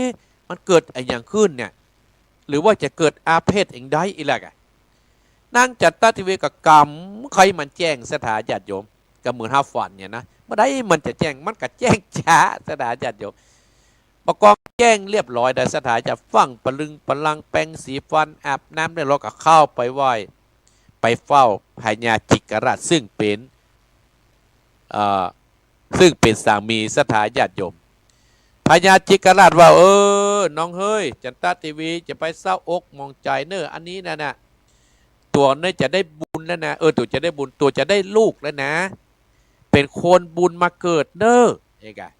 ะ มันเกิดอะหยังขึ้นเนี่ย หรือว่าจะเกิดอาเพศอันใดอีกแล้วกะ นางจันตะเตวีก็กำไขมันแจ้ง ศรัทธาญาติโยม ก็เหมือนเฮาฝันเนี่ยนะ บ่ได้มันจะแจ้ง มันก็แจ้งจ๊า ศรัทธาญาติโยม ปะกอบแจ้งเรียบร้อยได้ ศรัทธาญาติ ฟั่งปะลึงปะลัง แปรงสีฟัน อาบน้ำเรียบร้อย ก็เข้าไปไหว้ ไปเฝ้าพญาจิกราช ซึ่งเป๋น เอ่อ ซึ่งเป๋นสามี ศรัทธาญาติโยม พญาจิกราชว่า เออ น้องเฮย จันตะเตวีจะไปเศร้าอกหมองใจ๋เน่อ อันนี้นะน่ะ ตั๋วเนี่ยจะได้บุญแล้วนะ เออ ตั๋วจะได้บุญ ตั๋วจะได้ลูกแล้วนะ เป๋นคนบุญมาเกิดเน่อ เอกะ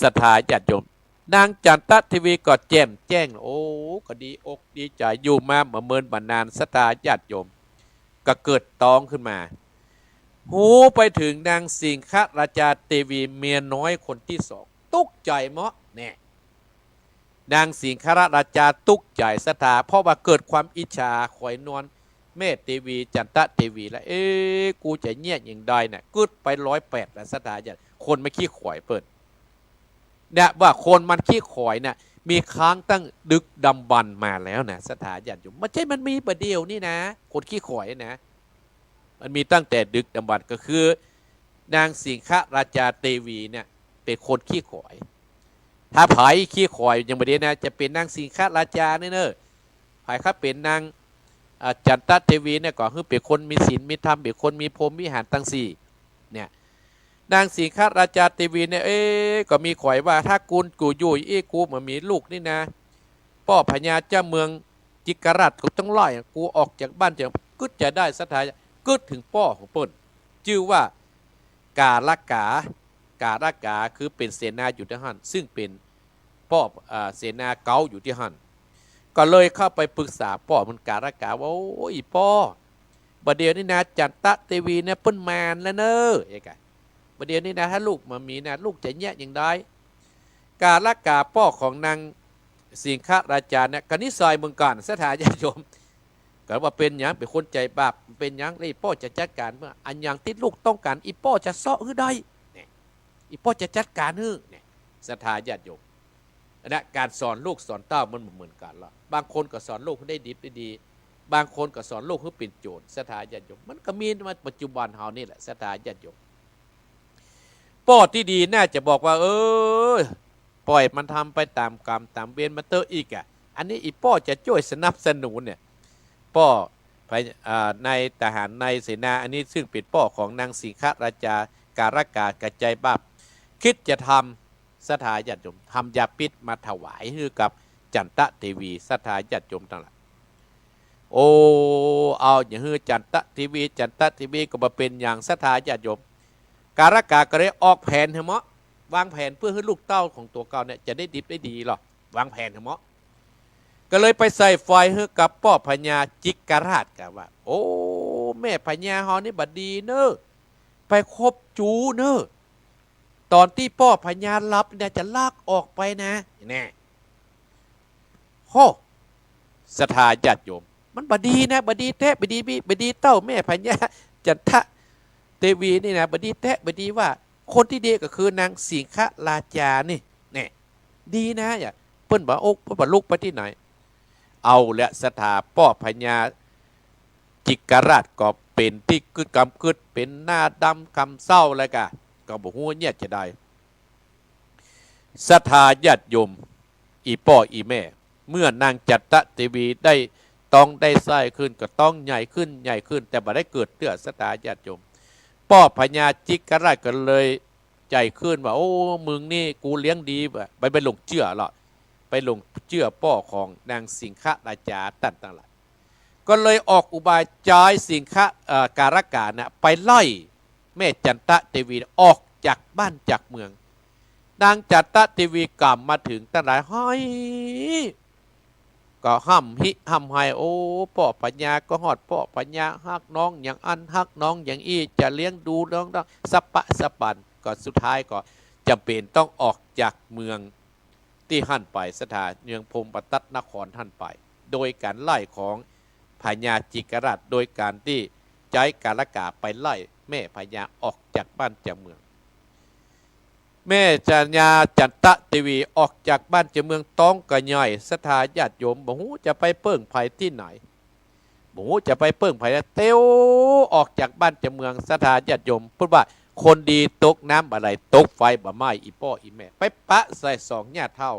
ศรัทธาญาติโยม นางจันตะเตวีก็แจ่มแจ้ง โอ้ ก็ดีอกดีใจ๋ อยู่มาบ่เมินบ่นาน ศรัทธาญาติโยม ก็เกิดต๊องขึ้นมา ฮู้ไปเถิงนางสิงหราชาเตวี เมียน้อยคนตี้สอง ตุ๊กใจ๋เมาะ แน่ นางสิงหราชาตุ๊กใจ๋ ศรัทธา เพราะว่าเกิดความอิจฉา ใค่นอน แม่เตวี จันตะเตวีแล้ว เอ๊ะ กูจะเยียะอย่างใดเนี่ย กึ๊ดไปร้อยแปดแล้ว ศรัทธาญาติ คนมันขี้ขอยเปิ้น เนี่ย ว่าคนมันขี้ขอยเนี่ย มีครั้งตั้งดึกดำบรรพ์มาแล้วนะ ศรัทธาญาติโยม บ่ใจ้มันมีบ่าเดี่ยวนี้นะ คนขี้ขอยนะ มันมีตั้งแต่ดึกดำบรรพ์ ก็คือ นางสิงหราชาเตวีเนี่ย เป๋นคนขี้ขอย ถ้าใผขี้ขอยยังบ่ดีนะ จะเป๋นนางสิงหราชาเนี่ยเน่อ ใผถ้าเป๋นนาง อ่า จันตะเตวีเนี่ย ก็คือเป๋นคนมีศีลมีธรรม เป๋นคนมีพรหมวิหารตังสี่ เนี่ย นางสิงหราชาเตวีเนี่ย เอ๊ะ ก็มีขอยว่า ถ้ากู กูอยู่อี้ กูบ่มีลูกนี่นะ ป้อพญาเจ้าเมืองจิกราชกูต้องไล่ กูออกจากบ้านจะ กึ๊ดจะได้ ศรัทธา กึ๊ดเถิงป้อของเปิ้น จื้อว่า ก๋าละก๋า ก๋าละก๋า คือเป๋นเสนาอยู่ตี้หั้น ซึ่งเป๋นป้อ อ่า เสนาเก๊าอยู่ตี้หั้น ก็เลยเข้าไปปรึกษาป้อมันก๋าละก๋าว่า โอ้ย ป้อ บ่าเดี่ยวนี้นะ จันตะเตวีเนี่ยเปิ้นมานแล้วเน่อ เอ๊ะกะ บ่าเดี่ยวนี้นะ ถ้าลูกบ่มีนะ ลูกจะเยียะอย่างใด ก๋าละก๋าป้อของนางสิงหราชาเนี่ย ก็นิสัยเหมือนกั๋น ศรัทธาญาติโยม ก็ว่าเป๋นหยัง เป๋นคนใจ๋บาป เป๋นหยัง แล้วอีป้อจะจัดก๋านเปื้อ อันหยังตี้ลูกต้องก๋าน อีป้อจะเซาะหื้อได้ เนี่ย อีป้อจะจัดก๋านหื้อ เนี่ย ศรัทธาญาติโยม อันเนี้ย ก๋านสอนลูกสอนเต้ามันบ่เหมือนกั๋นหรอก บางคนก็สอนลูกหื้อได้ดิบได้ดี บางคนก็สอนลูกหื้อเป๋นโจ๋ร ศรัทธาญาติโยม มันก็มีมาปัจจุบันเฮานี่แหละ ศรัทธาญาติโยม ป้อตี้ดีน่าจะบอกว่า เออ ปล่อยมันทำไปต๋ามกรรมต๋ามเวรมันเต๊อะ อีกอะ อันนี้อีป้อจะจ้วยสนับสนุนเนี่ย ป้อ อ่า นายทหารนายเสนาอันนี้ ซึ่งเป๋นป้อของนางสิงหราชา ก๋าละก๋า ก็ใจ๋บาป กึ๊ดจะทำ ศรัทธาญาติโยม ทำยาพิษมาถวายหื้อกับจันตะเตวี ศรัทธาญาติโยมตังหลาย โอ้ เอาอย่างหื้อจันตะเตวี จันตะเตวีก็บ่เป๋นหยัง ศรัทธาญาติโยม ก๋าละก๋าก็เลยออกแผนหื้อเหมาะ วางแผนเปื้อหื้อลูกเต้าของตั๋วเก่าเนี่ยจะได้ดิบได้ดีหรอก วางแผนหื้อเหมาะ ก็เลยไปใส่ไฟหื้อกับป้อพญาจิกราชกะว่า โอ้ แม่พญาเฮานี่บ่ดีเน่อ ไปคบจู๋เน่อ ต๋อนตี้ป้อพญาหลับเนี่ยจะลักออกไปนะ แน่ โฮ ศรัทธาญาติโยม มันบ่ดีนะ บ่ดีแต๊ บ่ดี บ่ดีเต้าแม่พญาจันตะเตวีนี่นะ บ่ดีแต๊ บ่ดีว่า คนตี้ดีก็คือนางสิงหราชานี่ แน่ ดีนะ อย่า เปิ้นบ่โอ๊ก เปิ้นบ่ลุกไปตี้ไหน เอาละ ศรัทธา ป้อพญาจิกราชก็เป๋นตี้กึ๊ดกำกึ๊ด เป๋นหน้าดำคำเศร้าแล้วกะ ก็บ่ฮู้เยียะจะใด ศรัทธาญาติโยม อีป้ออีแม่ เมื่อนางจันตะเตวีได้ต๊องได้ไส้ขึ้น ก็ต๊องใหญ่ขึ้น ใหญ่ขึ้น แต่บ่ได้เกิดเตื้อ ศรัทธาญาติโยม ป้อพญาจิกราชก็เลยใจ๋ขึ้นว่า โอ้ มึงนี่กูเลี้ยงดีว่ะ ไป ไปหลงเจื้อหรอก ไปหลงเจื้อป้อของนางสิงหราชาตันตังหลาย ก็เลยออกอุบายใจ๊สิงหะ เอ่อ ก๋าละก๋าเนี่ยไปไล่แม่จันตะเตวีออกจากบ้านจากเมือง นางจันตะเตวีก่ำมาเถิงตังหลาย ฮ้อย ก็ฮ่ำฮิฮ่ำไห้ โอ้ ป้อพญาก็ฮอด ป้อพญาฮักน้องอย่างอั้น ฮักน้องอย่างอี้ จะเลี้ยงดูน้องได้สะปะสะปัน ก็สุดท้ายก็จ๋ำเป๋นต้องออกจากเมืองตี้หั้นไป ศรัทธา เมืองพรหมทัตนครหั้นไป โดยก๋านไล่ของพญาจิกราช โดยก๋านตี้ใจ๊ก๋าละก๋าไปไล่แม่พญาออกจากบ้านจากเมือง แม่พญาจันตะเตวีออกจากบ้านจากเมืองต๊องก็ใหญ่ ศรัทธาญาติโยม บ่ฮู้จะไปเปิ้งใผตี้ไหน บ่ฮู้จะไปเปิ้งใผ เตียวออกจากบ้านจากเมือง ศรัทธาญาติโยม เปิ้นว่าคนดีตกน้ำบ่ไหล ตกไฟบ่ไหม้ อี่ป้ออี่แม่ ไปปะใส่สองย่าเฒ่า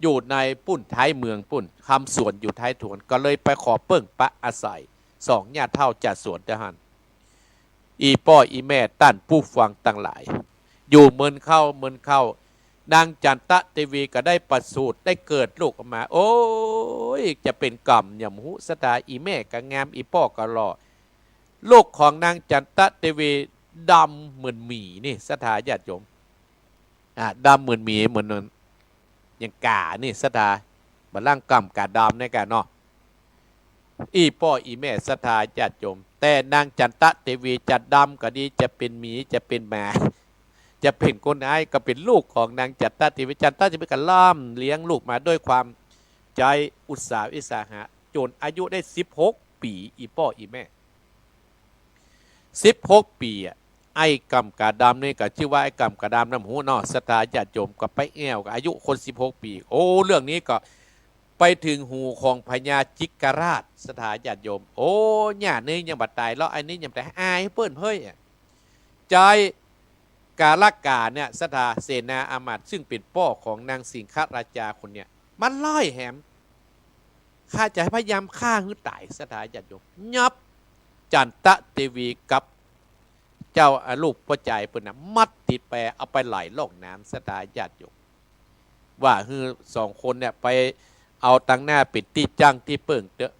อยู่ในปุ้นท้ายเมืองปุ้น ทำสวนอยู่ท้ายสวน ก็เลยไปขอเปิ้งปะอาศัย สองย่าเฒ่าจ่าสวนตี้หั้น อี่ป้ออี่แม่ต้านผู้ฟังตังหลาย อยู่เมินเข้าเมินเข้า นางจันตะเตวีก็ได้ประสูติ ได้เกิดลูกออกมา โอ๊ย จะเป๋นก๋รรมหยังบ่ฮู้ ศรัทธา อี่แม่ก็งาม อี่ป้อก็หล่อ ลูกของนางจันตะเตวีดำเหมือนหมีนี่ ศรัทธาญาติโยม อ่า ดำเหมือนหมี เหมือนอย่างก๋านี่ ศรัทธา บ่าล่างก๋รรมก๋าดำเนี่ยกะเนาะ อี่ป้ออี่แม่ ศรัทธาญาติโยม แต่นางจันตะเตวีจะดำก็ดี จะเป๋นหมี จะเป๋นหมา จะเป๋นคนไหนก็เป๋นลูกของนางจันตะเตวี จันตะเตวีก็ล่ำเลี้ยงลูกมาด้วยความใจ๊อุตสาหะวิสาหะ จ๋นอายุได้สิบหก ปี๋ อี่ป้ออี่แม่ สิบหกปี๋อะ ไอ้ก่ำกาดำนี่ก็จื้อว่าไอ้ก่ำกาดำน้ำฮูเนาะ ศรัทธาญาติโยม ก็ไปแอ่วกับอายุคนสิบหกปี๋ โอ้ เรื่องนี้ก็ไปเถิงหูของพญาจิกราช ศรัทธาญาติโยม โอ้ เนี่ยนี่ยังบ่ต๋ายเนาะ ไอ้นี่ยังบ่ต๋าย อายเปิ้นเฮ้ย ใจ๊กาลกาเนี่ย ศรัทธา เสนาอามาตย์ ซึ่งเป๋นป้อของนางสิงหราชาคนเนี่ย มันร้ายแหม ข้าจะพยายามฆ่าหื้อต๋าย ศรัทธาญาติโยม ยับ จันตะเทวีกับเจ้า อ่า ลูกป้อจายเปิ้นน่ะ มัดติดไป เอาไปไหล่ล่องน้ำ ศรัทธาญาติโยม ว่าหื้อสองคนเนี่ยไปเอาตังหน้าเป๋นตี้จั้งตี้เปิ้งเต๊อะ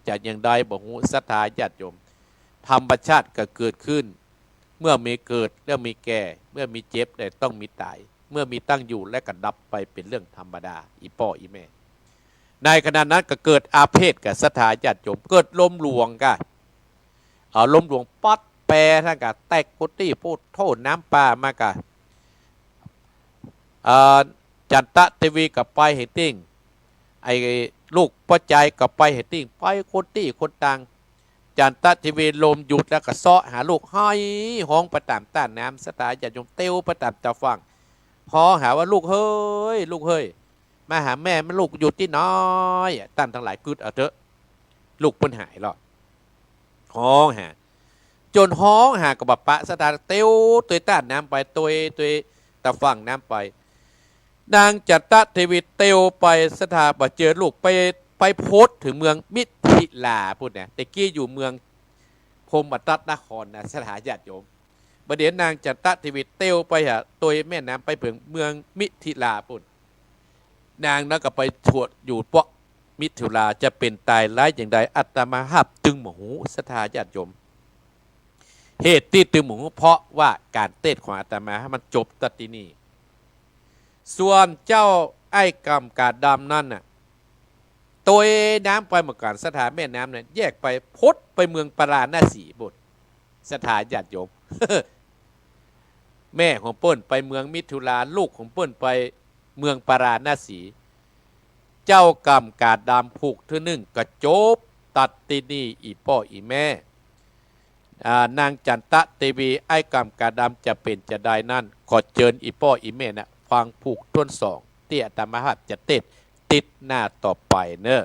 จะอย่างใดบ่ฮู้ ศรัทธาญาติโยม ธรรมชาติก็เกิดขึ้น เมื่อมีเกิดแล้วมีแก่ เมื่อมีเจ็บแล้วต้องมีต๋าย เมื่อมีตั้งอยู่แล้วก็ดับไปเป๋นเรื่องธรรมดา อี่ป้ออี่แม่ ในขณะนั้นก็เกิดอาเพศกับศรัทธาญาติโยม เกิดลมหลวงก่ะ เอาลมหลวงปั๊ดแปรท่านก่ะ แตกกุฏิ ปุโธ น้ำป่ามาก่ะ เอ่อ จันตะเทวีก็ไปแหมตี้ ไอ้ลูกป้อจายก็ไปแหมตี้ ไปคนตี้คนตาง จันตะเทวีลมหยุดแล้วก็เซาะหาลูก ไห้ฮ้องไปต๋ามต้านน้ำ ศรัทธาญาติโยม เตียวไปต๋ามตาฝั่ง ฮ้องหาว่า ลูกเฮ้ย ลูกเฮ้ย มาหาแม่ แม่ลูกอยู่ตี้ไหน ต้านตังหลายกึ๊ดเอาเต๊อะ ลูกเปิ้นหายแล้ว ฮ้องหา จ๋นฮ้องหาก็บ่ปะ ศรัทธาเตียวตวยต้านน้ำไป ตวย ตวยตาฝั่งน้ำไป นางจันตะเทวีเตียวไป ศรัทธาบ่เจอลูก ไป ไปโผดเถิงเมืองมิถิลาปู๊นนะ แต่กี้อยู่เมืองพรหมทัตนครนะ ศรัทธาญาติโยม บ่าเดี่ยวนางจันตะเทวีเตียวไปหาตวยแม่น้ำไปเถิงเมืองมิถิลาปู๊น นางนั้นก็ไปโผดอยู่เปาะมิถิลา จะเป๋นต๋ายร้ายอย่างใด อาตมาภาพตึงบ่ฮู้ ศรัทธาญาติโยม เหตุตี้ตึงบ่ฮู้ เพราะว่าก๋านเตศน์ของอาตมามันจบตั๊ดตี้นี่ ส่วนเจ้าไอ้ก่ำกาดำนั้นน่ะ ตวยน้ำไปเหมือนกั๋น ศรัทธา แม่น้ำเนี่ยแยกไปโผดไปเมืองปาราณสีปู๊น ศรัทธาญาติโยม แม่ของเปิ้นไปเมืองมิถิลา ลูกของเปิ้นไปเมืองปาราณสี เจ้าก่ำกาดำผูกเตื้อนึ่งก็จบตั๊ดตี้นี่ อี่ป้ออี่แม่ อ่า นางจันตะเทวี ไอ้ก่ำกาดำจะเป๋นจะใดนั้น ขอเจิญอี่ป้ออี่แม่นะ ฟังผูกต้นสอง ตี้อาตมาภาพจะเตศน์ติดหน้าต่อไปเน่อ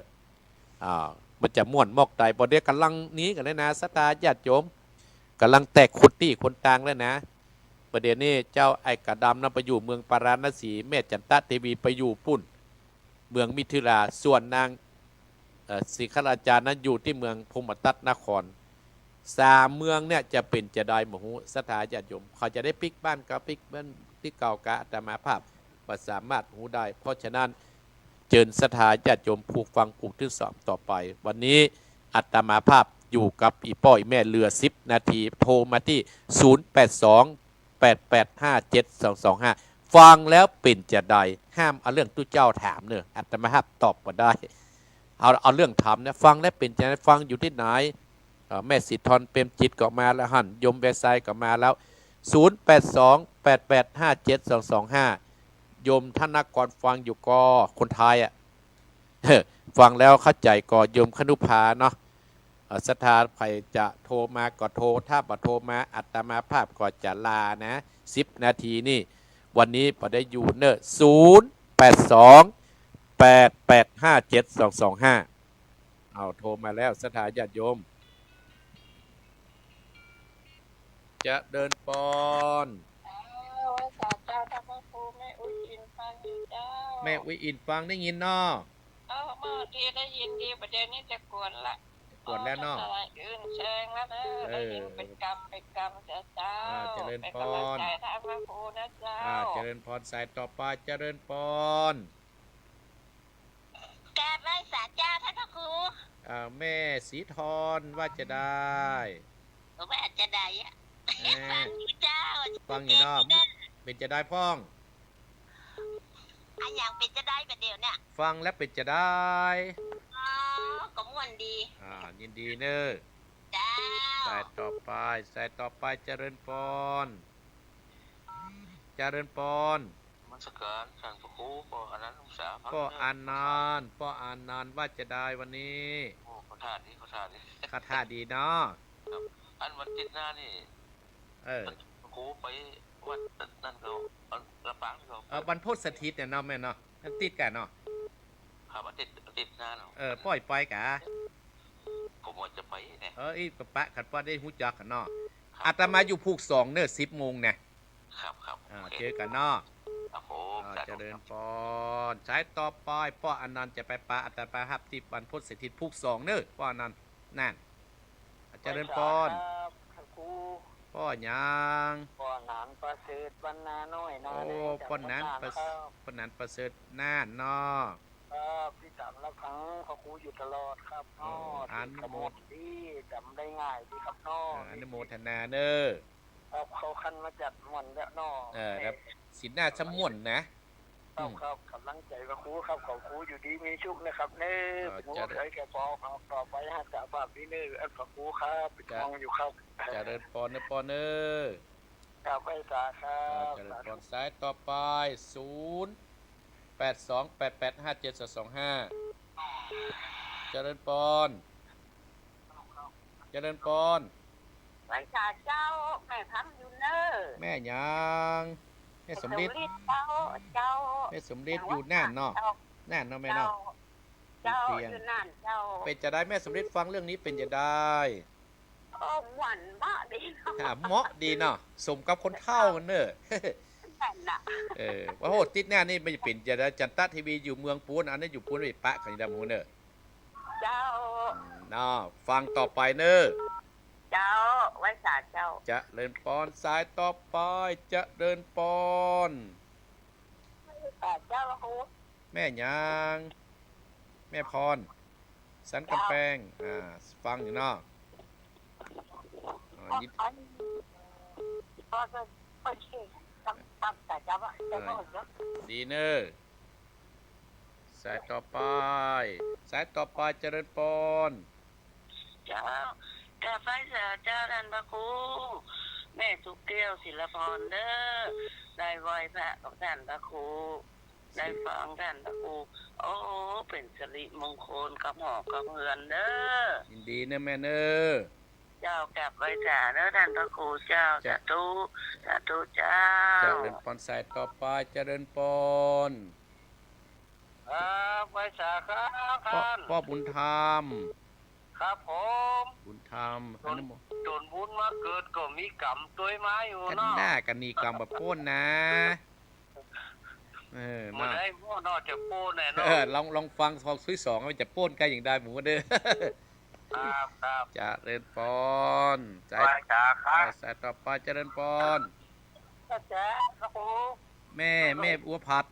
อ่า มันจะม่วนมอกใด บ่าเดี่ยวก่ำลังนี้กั๋นเลยนะ ศรัทธาญาติโยม ก่ำลังแตกคนตี้คนตางแล้วนะ บ่าเดี่ยวนี้เจ้าไอ้กาดำนั้นไปอยู่เมืองปาราณสี แม่จันตะเทวีไปอยู่ปู๊น เมืองมิถิลา ส่วนนาง เอ่อ สิงหราชานั้นอยู่ตี้เมืองพรหมทัตนคร สามเมืองเนี่ยจะเป๋นจะใดบ่ฮู้ ศรัทธาญาติโยม เขาจะได้ปิ๊กบ้านเก่าปิ๊กบ้านตี้เก่ากา อาตมาภาพบ่สามารถฮู้ได้ เพราะฉะนั้น เจิญศรัทธาญาติโยมผู้ฟังผูกตี้สองต่อไป วันนี้อาตมาภาพอยู่กับอี่ป้ออี่แม่เหลือสิบนาที โทรมาตี้ ศูนย์แปดสอง แปดแปดห้าเจ็ดสองสองห้า ฟังแล้วเป๋นจะใด ห้ามเอาเรื่องตุ๊เจ้าถามเน่อ อาตมาภาพตอบบ่ได้ เอา เอาเรื่องธรรมนะ ฟังแล้วเป๋นจะใด ฟังอยู่ตี้ไหน เอ่อ แม่สิทธร เปรมจิตก็มาแล้วหั้น โยมแวไซก็มาแล้ว ศูนย์แปดสอง แปดแปดห้าเจ็ดสองสองห้า โยมธนกรฟังอยู่ก่อ คนไทยอะ ฟังแล้วเข้าใจ๋ก่อ โยมคณุภาเนาะ เอ่อ ศรัทธาใผจะโทรมาก็โทร ถ้าบ่โทรมาอาตมาภาพก็จะลานะ สิบนาทีนี่ วันนี้บ่ได้อยู่เน่อ ศูนย์แปดสอง แปดแปดห้าเจ็ดสองสองห้า เอาโทรมาแล้ว ศรัทธาญาติโยม เจริญปอน เจ้า ไหว้สาเจ้า ท่านพระครู แม่อุ๊ยอินฟังอยู่เจ้า แม่อุ๊ยอินฟังได้ยินเนาะ เออ เมื่อกี้ได้ยินดี บ่าเดี่ยวนี้จะกวนละ จะกวนแล้วเนาะ อ๋อ จะสลายอื่นแซงแล้วนะ เออ ได้ยินเป๋นกำเป๋นกำเจ้า อ่า เจริญปอน เป๋นกำลังใจ๋ท่านพระครูนะเจ้า อ่า เจริญปอน สายต่อไป เจริญปอน กราบไหว้สาเจ้าท่านพระครู อ่า แม่สีทรว่าจะใด ว่าจะใดอะ เออ ฟังอยู่เจ้า ฟังอยู่เนาะ เป๋นจะใดพ่อง อะหยังเป๋นจะใดบ่าเดี่ยวเนี่ย ฟังแล้วเป๋นจะใด อ๋อ ก็ม่วนดี อ่า ยินดีเน่อ เจ้า สายต่อไป สายต่อไป เจริญปอน เจริญปอน นมั สการท่านพระครู ป้ออานันต์ อุตสาหะพันธ์ ป้ออานันต์ ป้ออานันต์ ว่าจะไดวันนี้ โอ้ เข้าท่าดี เข้าท่าดี เข้าท่าดีเนาะ ครับ อันวันติดหน้านี่ เออ พระครูไปวัดนั่นก็ ลำปางก็ เออ วันพุธเสาร์อาทิตย์เนี่ยเนาะแม่เนาะ มันติดกั๋นเนาะ ครับ อาทิตย์ อาทิตย์หน้าเนาะ เออ ป้อไปก๋า ผมว่าจะไปเนี่ย เออ อี้ ปะกั๋น ป้อได้ฮู้จักกั๋นเนาะ ครับ อาตมาอยู่ภูกสองเน่อ สิบโมงเนี่ย ครับ ครับ อ่า โอเค เจอกั๋นเนาะ ครับผม อ่า สาธุ เจริญปอน สายต่อไป ป้ออานันต์จะไปปะอาตมาฮับตี้วันพุธเสาร์อาทิตย์ภูกสองเน่อ ป้ออานันต์ นั่น เจริญปอน ครับ พระครู ป้อหยัง ป้อหนานประเสริฐ บ้านนาน้อย นา โอ้ แดง จาก ป้อหนาน บ้านนา ประเสริฐ ครับ ป้อหนานประเสริฐ น่านเนาะ ครับ ติดต๋ามรับฟังพระครูอยู่ตลอดครับ โอ้ เนาะ อนุโมท ดี จ๋ำได้ง่ายดีครับเนาะ เออ อนุโมทนาเน่อ ครับ เข้าคันมาจัดม่วนแล้วเนาะ เออ ครับ แม่ สินหน้าจะม่วนนะ ครับ อืม ครับ ก๋ำลังใจ๋พระครูครับ ขอพระครูอยู่ดีมีสุขนะครับเน่อ เออ ผม เจริญ ใจ๋แก่ปอครับ ต่อไปฮักษาภาพดีเน่อ อันพระครูครับ เป็นห่วงอยู่ครับ เจริญปอนเน่อ ปอนเน่อ ครับ ไหว้สาครับ อ่า เจริญปอน สาธุ สายต่อไป ศูนย์แปดสองแปดแปดห้าเจ็ดสองสองห้า เจริญปอน เจริญปอน ไหว้สาเจ้า แม่ทำอยู่เน่อ แม่หยัง แม่สมฤทธิ์ แม่สมฤทธิ์เจ้า เจ้า แม่สมฤทธิ์อยู่น่านเนาะ เจ้า น่านเนาะแม่เนาะ เจ้า อยู่เปียง อยู่น่านเจ้า เป๋นจะไดแม่สมฤทธิ์ ฟังเรื่องนี้เป๋นจะได โอ้ ม่วนเมาะดีเนาะ อ่า เหมาะดีเนาะ สมกับคนเฒ่ามันเน่อ นั่นน่ะ เออ ว่าโห ติดหน้านี่มันจะเป๋นจะได จันตะทีวีอยู่เมืองปู๊น อันนี้อยู่ปู๊นไปปะกั๋นดำหูเน่อ เจ้า อืม เนาะ ฟังต่อไปเน่อ เจ้า ไหว้สาเจ้า เจริญปอน สายต่อไป เจริญปอน ไหว้สาเจ้า แม่หยัง แม่พร สันกำแปง อ่า ฟังอยู่เนาะ อ่า ยิน อ๋อ อัน ก็จะ ก็จะ ตาม ตามสายเจ้าอะ เจ้าก็เนาะ ดีเน่อ สายต่อไป สายต่อไป เจริญปอน เจ้า กราบไหว้สาเจ้าต้านพระครู แม่สุแก้ว ศิลปร เน่อ ได้ไหว้พระกับต้านพระครู ได้ฟังต้านพระครู โอ้ เป๋นสิริมงคลกับหอกับเฮือนเน่อ ยินดีเน่อแม่เน่อ เจ้า กราบไหว้สาเน่อต้านพระครูเจ้า เจ้า สาธุ สาธุเจ้า เจริญปอน สายต่อไป เจริญปอน ครับ ไหว้สาครับ ป้อ ต้าน ป้อบุญธรรม ครับผม บุญธรรม โจร อนุโม โจรบุญมาเกิดก็มีก๋รรมตวยมาอยู่เนาะ กั๋นหน้ากั๋นนี่ก๋รรมบ่าโป้นนะ เออ บ่ได้ เนาะ หัวนอกจะโป้นแน่เนาะ เออ ลอง ลองฟังซองซุยสอง มันจะโป้นใก้อย่างใดหมู่เน่อ ครับ ครับ เจริญปอน สาย ไหว้สาครับ สายต่อไป เจริญปอน อาจารย์ พระครู แม่ แม่บัวผัด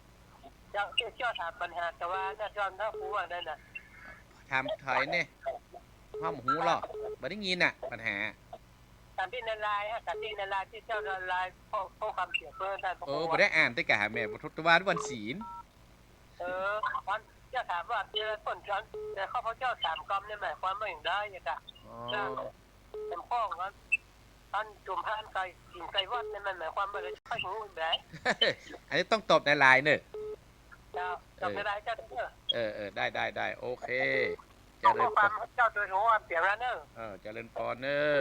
เจ้า เจ้าถามปัญหา แต่ว่าน่าจะ น่าครูว่านั่นน่ะ ถามไถเนี่ย ห้ามหูเหรอ บ่ได้ยินน่ะ ปัญหา สันตินารายณ์ฮะ สันตินารายณ์ ตี้เจ้านารายณ์ ข้อ ข้อความเสียเปิ้นต้านพระครู เออ บ่ได้อ่าน แต่กะหาแม่พุทธวาสวันศีล เออ วัน เจ้าถามว่ามีอะไรเปิ้นสอน แต่ข้าพเจ้าสามกำเนี่ยหมายความว่าอย่างใดอะกะ อ๋อ เจ้า เต็มข้อว่า อันจุมพานไก่กิ๋นไก่วัดเนี่ยมันหมายความว่าอะไร ข้อยหูแหม อันนี้ต้องตอบในไลน์เนอะ เจ้า ตอบในไลน์เจ้าเนอะ เออ เออ ได้ ได้ ได้ โอเค เจริญปอน ข้อความเจ้าโดยตรงอันเสียงนั้นเนอะ เออ เจริญปอนเนอะ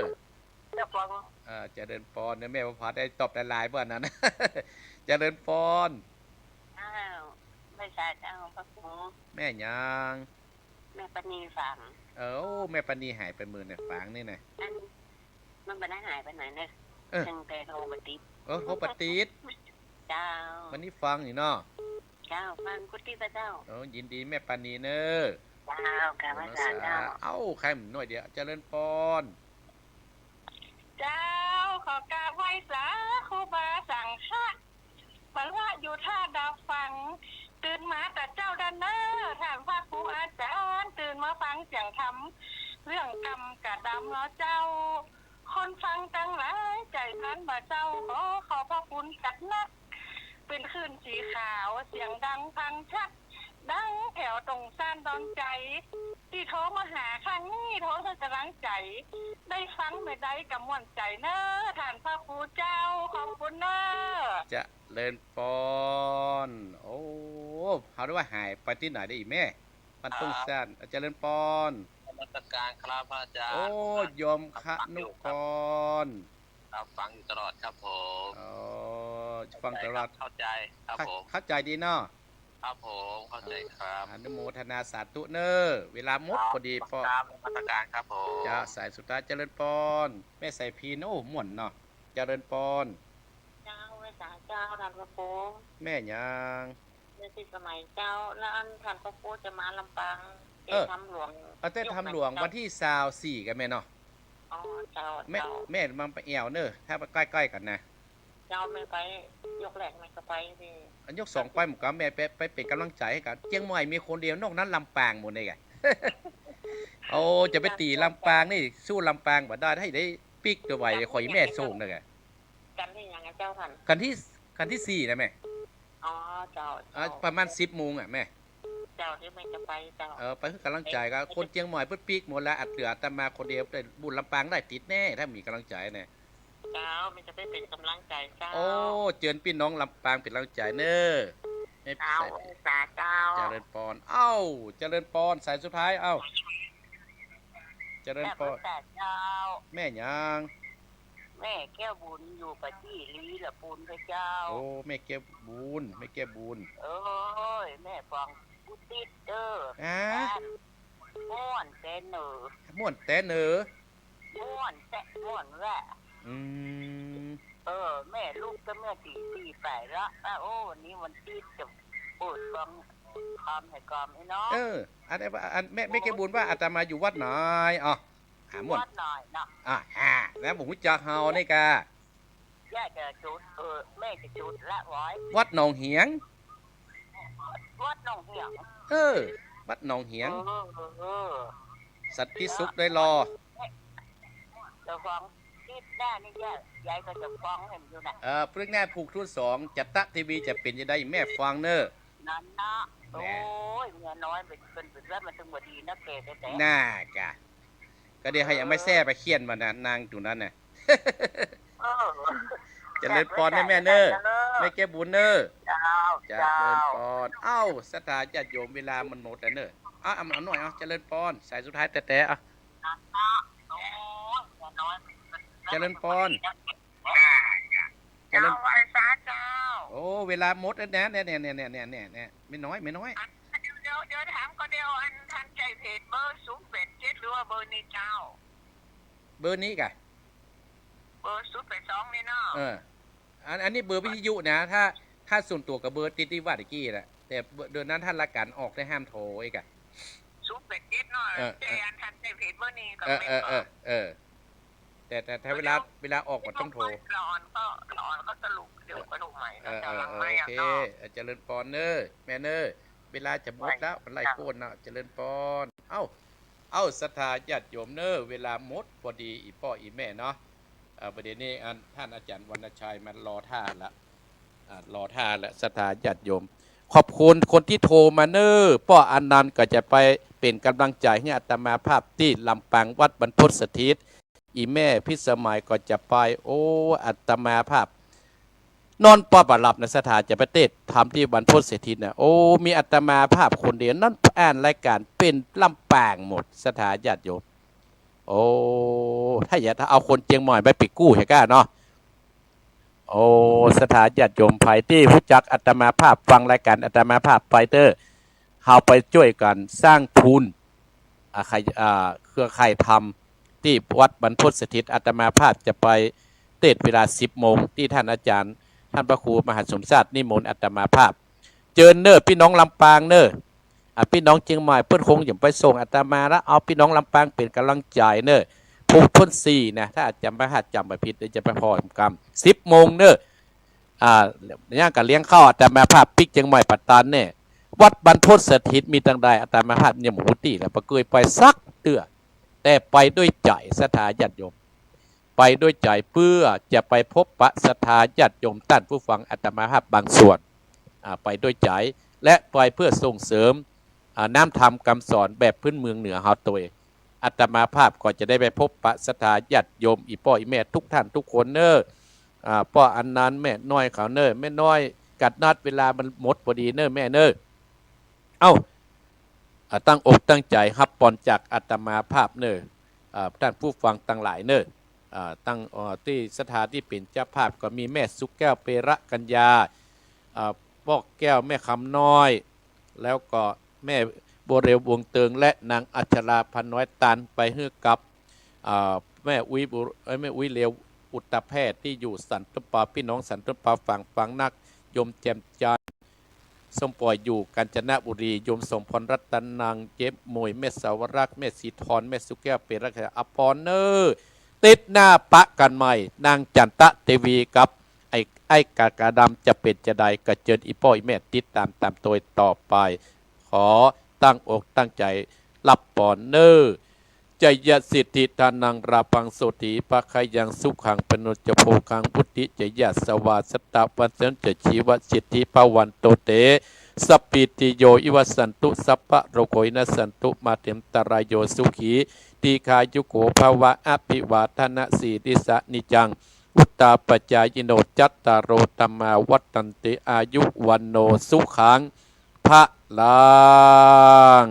เจ้าฟัง เออ เจริญปอนเนอะ แม่บัวผัดได้ตอบในไลน์เปิ้นนั้น เจริญปอน อ้าว ไหว้สาเจ้าพระครู แม่หยัง แม่ปณีฝาง เออ โอ้ แม่ปณีหายไปเมินเนี่ย ฝางนี่นะ อัน มันบ่ได้หายไปไหนเนอะ เออ ตั้งแต่โทรบ่ติด เออ โทรบ่ติด เจ้า วันนี้ฟังอยู่เนาะ เจ้า ฟังกุฏิพระเจ้า โอ้ ยินดีแม่ปณีเนอะ เจ้า กราบไหว้สาเจ้า เอ้า ใครมันหน่อยเดียว เจริญปอน เจ้า ขอกราบไหว้สาครูบาสังฆะ พระอยู่ท่าดาบฝัง ตื่นมาแต่เจ้าดาเนอ ท่านพระครูอาจารย์ ตื่นมาฟังเสียงธรรม เรื่องกรรมกะดำเนาะเจ้า คนฟังตังหลาย ใจ๋มันบ่เจ้า ขอขอบพระคุณจัดนัก เป๋นคลื่นสีขาว เสียงดังฟังชัด ดังแถวตรงซ่านดอนใจ๋ ตี้โทรมาหาครั้งนี้ โทรหื้อกำลังใจ๋ ได้ฟังเมื่อใดกะม่วนใจ๋เนอ ท่านพระครูเจ้า ขอบคุณเนอ เจ้า เจริญปอน โอ้ เฮาได้ว่าหายไปตี้ไหนได้อีกแม่ ปันต้ง ครับ สั้น เจริญปอน นมัสการครับพระอาจารย์ โอ้ โยมคณุกร ครับ ฟังอยู่ตลอดครับผม อ๋อ ฟังตลอด เข้าใจครับ เข้าใจครับผม เข้าใจดีเนาะ ครับผม เข้าใจครับ อนุโมทนาสาธุเน้อ เวลาหมด ครับ พอดีปอ ครับ นมัสการครับผม เจ้า สายสุดท้าย เจริญปอน แม่ไสพีน โอ้ ม่วนเนาะ เจริญปอน เจ้า แม่สาเจ้า ท่านพระครู แม่หยัง แม่พิสมัยเจ้า แล้วอันท่านพระครูจะมาลำปาง เออ เต๋ถ้ำหลวง เออ เต๋ถ้ำหลวง วันตี้ซาวสี่กั๋นแม่เนาะ อ๋อ เจ้า แม่ เจ้า แม่มาไปแอ่วเน้อ ถ้าไปใก้ๆ กั๋นนะ เจ้า แม่ไป ยกแรกแม่ก็ไปตี้ อันยกสองไปเหมือนกั๋น แม่ไป ไปเป๋นก๋ำลังใจ๋หื้อกั๋น เจียงใหม่มีคนเดียวนอกนั้นลำปางหมดเลยก่ะ โอ้ จะไปตี๋ลำปางนี่ สู้ลำปางบ่ได้ หื้อได้ปิ๊กตั๋วไหว ขออีแม่ส่งเน้อก่ะ กั๋นตี้หยังอะเจ้าท่าน กั๋นตี้ กั๋นตี้สี่นะแม่ อ๋อ เจ้า อ่า เจ้า ประมาณสิบโมงอะแม่ เจ้า เดี๋ยวแม่จะไปเจ้า เออ ไปหื้อก๋ำลังใจ๋ก่ะ คนเจียงใหม่เปิ้นปิ๊กหมดแล้ว อัดเหลืออาตมาคนเดียว แต่บุญลำปางได้ติดแน่ ถ้ามีก๋ำลังใจ๋เนี่ย เจ้า แม่จะไปเป๋นก๋ำลังใจ๋เจ้า โอ้ เจิญปี้น้องลำปางเป๋นก๋ำลังใจ๋เน้อ แม่ เจ้า สาธุ สาเจ้า เจริญปอน เอ้า เจริญปอน สายสุดท้าย เอ้า เจริญปอน สาธุ สาเจ้า แม่หยัง แม่แก้วบุญอยู่ป่าจี้ลีละปูนพระเจ้า โอ้ แม่แก้วบุญ แม่แก้วบุญ โอ้ย แม่ฟังกู้ติดเน้อ ฮะ ม่วนแต๊เน้อ ม่วนแต๊เน้อ ม่วนแต๊ม่วนแหละ อืม เออ แม่ลุกตั้งเมื่อตี๋สี่ไปละ อ่ะ โอ้ วันนี้วันตี้จะเปิดฟังธรรมหื้อก่อนไอ้น้อง เออ อัน อัน แม่ แม่แก้วบุญว่าอาตมาอยู่วัดไหน อ๋อ หาม่วน วัดไหนเนาะ อ่ะ ฮะ แล้วบ่ฮู้จักเฮานี่ก่ะ แม่จะจุด เออ แม่จะจุดละไว้ วัดหนองเหียง วัดหนองเหียง เออ วัดหนองเหียง เออ เออ เออ สันติสุขได้รอ เดี๋ยวฟังคลิปหน้านี่ยาย ยายก็จะฟังเห็นอยู่นะ เออ พรุ่งนี้ผูกทุ่นสอง จัตตะทีวีจะเป๋นจะใดแม่ฟังเน้อ นั้นนะ แม่ โอ้ย เมียน้อยเป๋น เป๋น เป๋นว่ามันตึงบ่ดีนะแกแต๊ๆ น่าก่ะ ก็เดี๋ยวหื้อ เออ เอาไม้แส้ไปเฆี่ยนมันนะ นางตั๋วนั้นน่ะ เออ เจริญปอนนะแม่เน้อ เจ้า แม่แก้วบุญเน้อ เจ้า เจริญปอน เจ้า เอ้า ศรัทธาญาติโยม เวลามันหมดแล้วเน้อ เอา เอา เอาหน่อย เอา เจริญปอน สายสุดท้ายแต๊ๆ เอา โอ้ย เมียน้อย เจริญปอน เจริญ เจ้า ไหว้สาเจ้า โอ้ เวลาหมดแล้วนะ เนี่ย แม่น้อย แม่น้อย เดี๋ยว เดี๋ยว เดี๋ยวถามก่อน เดี๋ยวอันท่านใจ๊เพจเบอร์ศูนย์แปดเจ็ดหรือว่าเบอร์นี้เจ้า เบอร์นี้ก่ะ เบอร์ศูนย์แปดสองนี่เนาะ เออ อัน อันนี้เบอร์วิทยุนะ ถ้า ถ้าส่วนตั๋วก็เบอร์ตี้ตี้ว่าตะกี้แหละ แต่เบอร์ เดี๋ยวนั้นถ้ารายก๋านออกได้ห้ามโทรอีกอะ ศูนย์แปดเจ็ดเนาะ เออ แต่อันท่านใจ๊เพจเบอร์นี้ก็ เออ แม่น เออ บ่ เออ เออ แต่ แต่ถ้าเวลา เดี๋ยว เวลาออกก็ต้องโทร ละอ่อนก็ ละอ่อนก็สรุป เดี๋ยวก็ดูใหม่นะ เออ เจ้า เออ หลังไมค์อะ โอเค เนาะ เออ เจริญปอนเน้อ แม่เน้อ เวลาจะหมดแล้ว ไหว้ มันไล่ เจ้า โค่นนะ เจริญปอน เอ้า เอ้า ศรัทธาญาติโยมเน้อ เวลาหมดพอดี อี่ป้ออี่แม่เนาะ เอ่อ ประเดี๋ยวนี้อันท่านอาจารย์วรรณชัยมารอท่าละ อ่า รอท่าละ ศรัทธาญาติโยม ขอบคุณคนตี้โทรมาเน้อ ป้ออนันต์ก็จะไปเป๋นก๋ำลังใจ๋หื้ออาตมาภาพตี้ลำปางวัดบรรพตสถิต อี่แม่พิสมัยก็จะไป โอ้ อาตมาภาพ นอนปอบ่หลับนะ ศรัทธาจะไปเตสน์ธรรมตี้บรรพตสถิตนะ โอ้ มีอาตมาภาพคนเดียวนั้น อ่านรายก๋านเป๋นลำปางหมด ศรัทธาญาติโยม โอ้ ถ้าอยาก ถ้าเอาคนเจียงใหม่ไปปิ๊กกู้หื้อก้าเนาะ โอ้ ศรัทธาญาติโยม ใผตี้ฮู้จักอาตมาภาพ ฟังรายก๋านอาตมาภาพไปเต๊อะ เฮาไปจ้วยกั๋นสร้างทุน อ่า ใคร่ อ่า เครือข่ายธรรมตี้วัดบรรพตสถิต อาตมาภาพจะไปเตสน์เวลาสิบโมง ตี้ท่านอาจารย์ ท่านพระครูมหาสมชาตินิมนต์อาตมาภาพ เจิญเน้อ ปี้น้องลำปางเน้อ อ่ะ ปี้น้องเจียงใหม่เปิ้นคงจะไปส่งอาตมาละ เอาปี้น้องลำปางเป๋นก๋ำลังใจ๋เน้อ ผูกทุ่นสี่นะ ถ้าอาจจะบ่ ถ้าจ๋ำบ่ผิด เดี๋ยวจะไปผ่อนกำ สิบโมงเน้อ อ่า อย่างกับเลี้ยงข้าวอาตมาภาพปิ๊กเจียงใหม่ปะตานแน่ วัดบรรพตสถิตมีตังใด อาตมาภาพยังบ่ฮู้ตี้แหละ บ่เกยไปสักเตื้อ แต่ไปด้วยใจ๋ ศรัทธาญาติโยม ไปด้วยใจ๋เปื้อจะไปพบปะศรัทธาญาติโยมต้านผู้ฟังอาตมาภาพบางส่วน อ่า ไปด้วยใจ๋ และไปเปื้อส่งเสริม อ่า น้ำธรรมกำสอนแบบพื้นเมืองเหนือเฮาตวย อาตมาภาพก็จะได้ไปพบปะศรัทธาญาติโยม อี่ป้ออี่แม่ทุกท่านทุกคนเน้อ อ่า เพราะอันนั้นแม่น้อยเขาเน่อ แม่น้อย กัดนัดเวลามันหมดพอดีเน่อแม่เน่อ เอ้า อ่า ตั้งอกตั้งใจ๋ฮับปอนจากอาตมาภาพเน่อ อ่า ต้านผู้ฟังตังหลายเน่อ อ่า ตั้ง อ่า ตี้ศรัทธาตี้เป๋นเจ้าภาพก็มีแม่สุขแก้ว เประกัญญา อ่า ป้อแก้ว แม่คำน้อย แล้วก็แม่บัวเร็ว วงเติง และนางอัชรา พาน้อย ตานไปหื้อกับ อ่า แม่อุ๊ยบุ เอ้ย แม่อุ๊ยเร็ว อุตตะแพทย์ ตี้อยู่สันต้นปา ปี้น้องสันต้นปา ฝาง ฝางนัก โยมแจ่มจันทร์ ส้มป่อยอยู่กาญจนบุรี โยมสมพร รัตนัง เจ๊บมวย แม่สาวรักษ์ แม่ศรีทร แม่สุแก้ว เป๋นรักษาอาภรณ์เน่อ ติ๊ดหน้าปะกั๋นใหม่ นางจันตะเตวีกับ ไอ้ ไอ้กากาดำ จะเป๋นจาใด ก็เจิญอี่ป้ออี่แม่ติดต๋ามต๋ามตวยต่อไป ขอตั้งอกตั้งใจ๋ฮับปอนเน่อ จยสิทธิธนังลาภังโสติภะคะยังสุขังพละกังจะโภคัง วุฒิจะยะสวา สัตตะวัสสันจะชีวสิทธิภะวันตุเต สัพพีติโยวิวัสสันตุ สัพพะโรโควินัสสันตุ มาเตอันตะราโย สุขีตีฆายุโกภะวะ อภิวาทะนะสีลิสสะนิจจัง วุฑฒาปะจายิโน จัตตาโรธัมมา วัฑฒันติ อายุ วัณโณ สุขัง พะลัง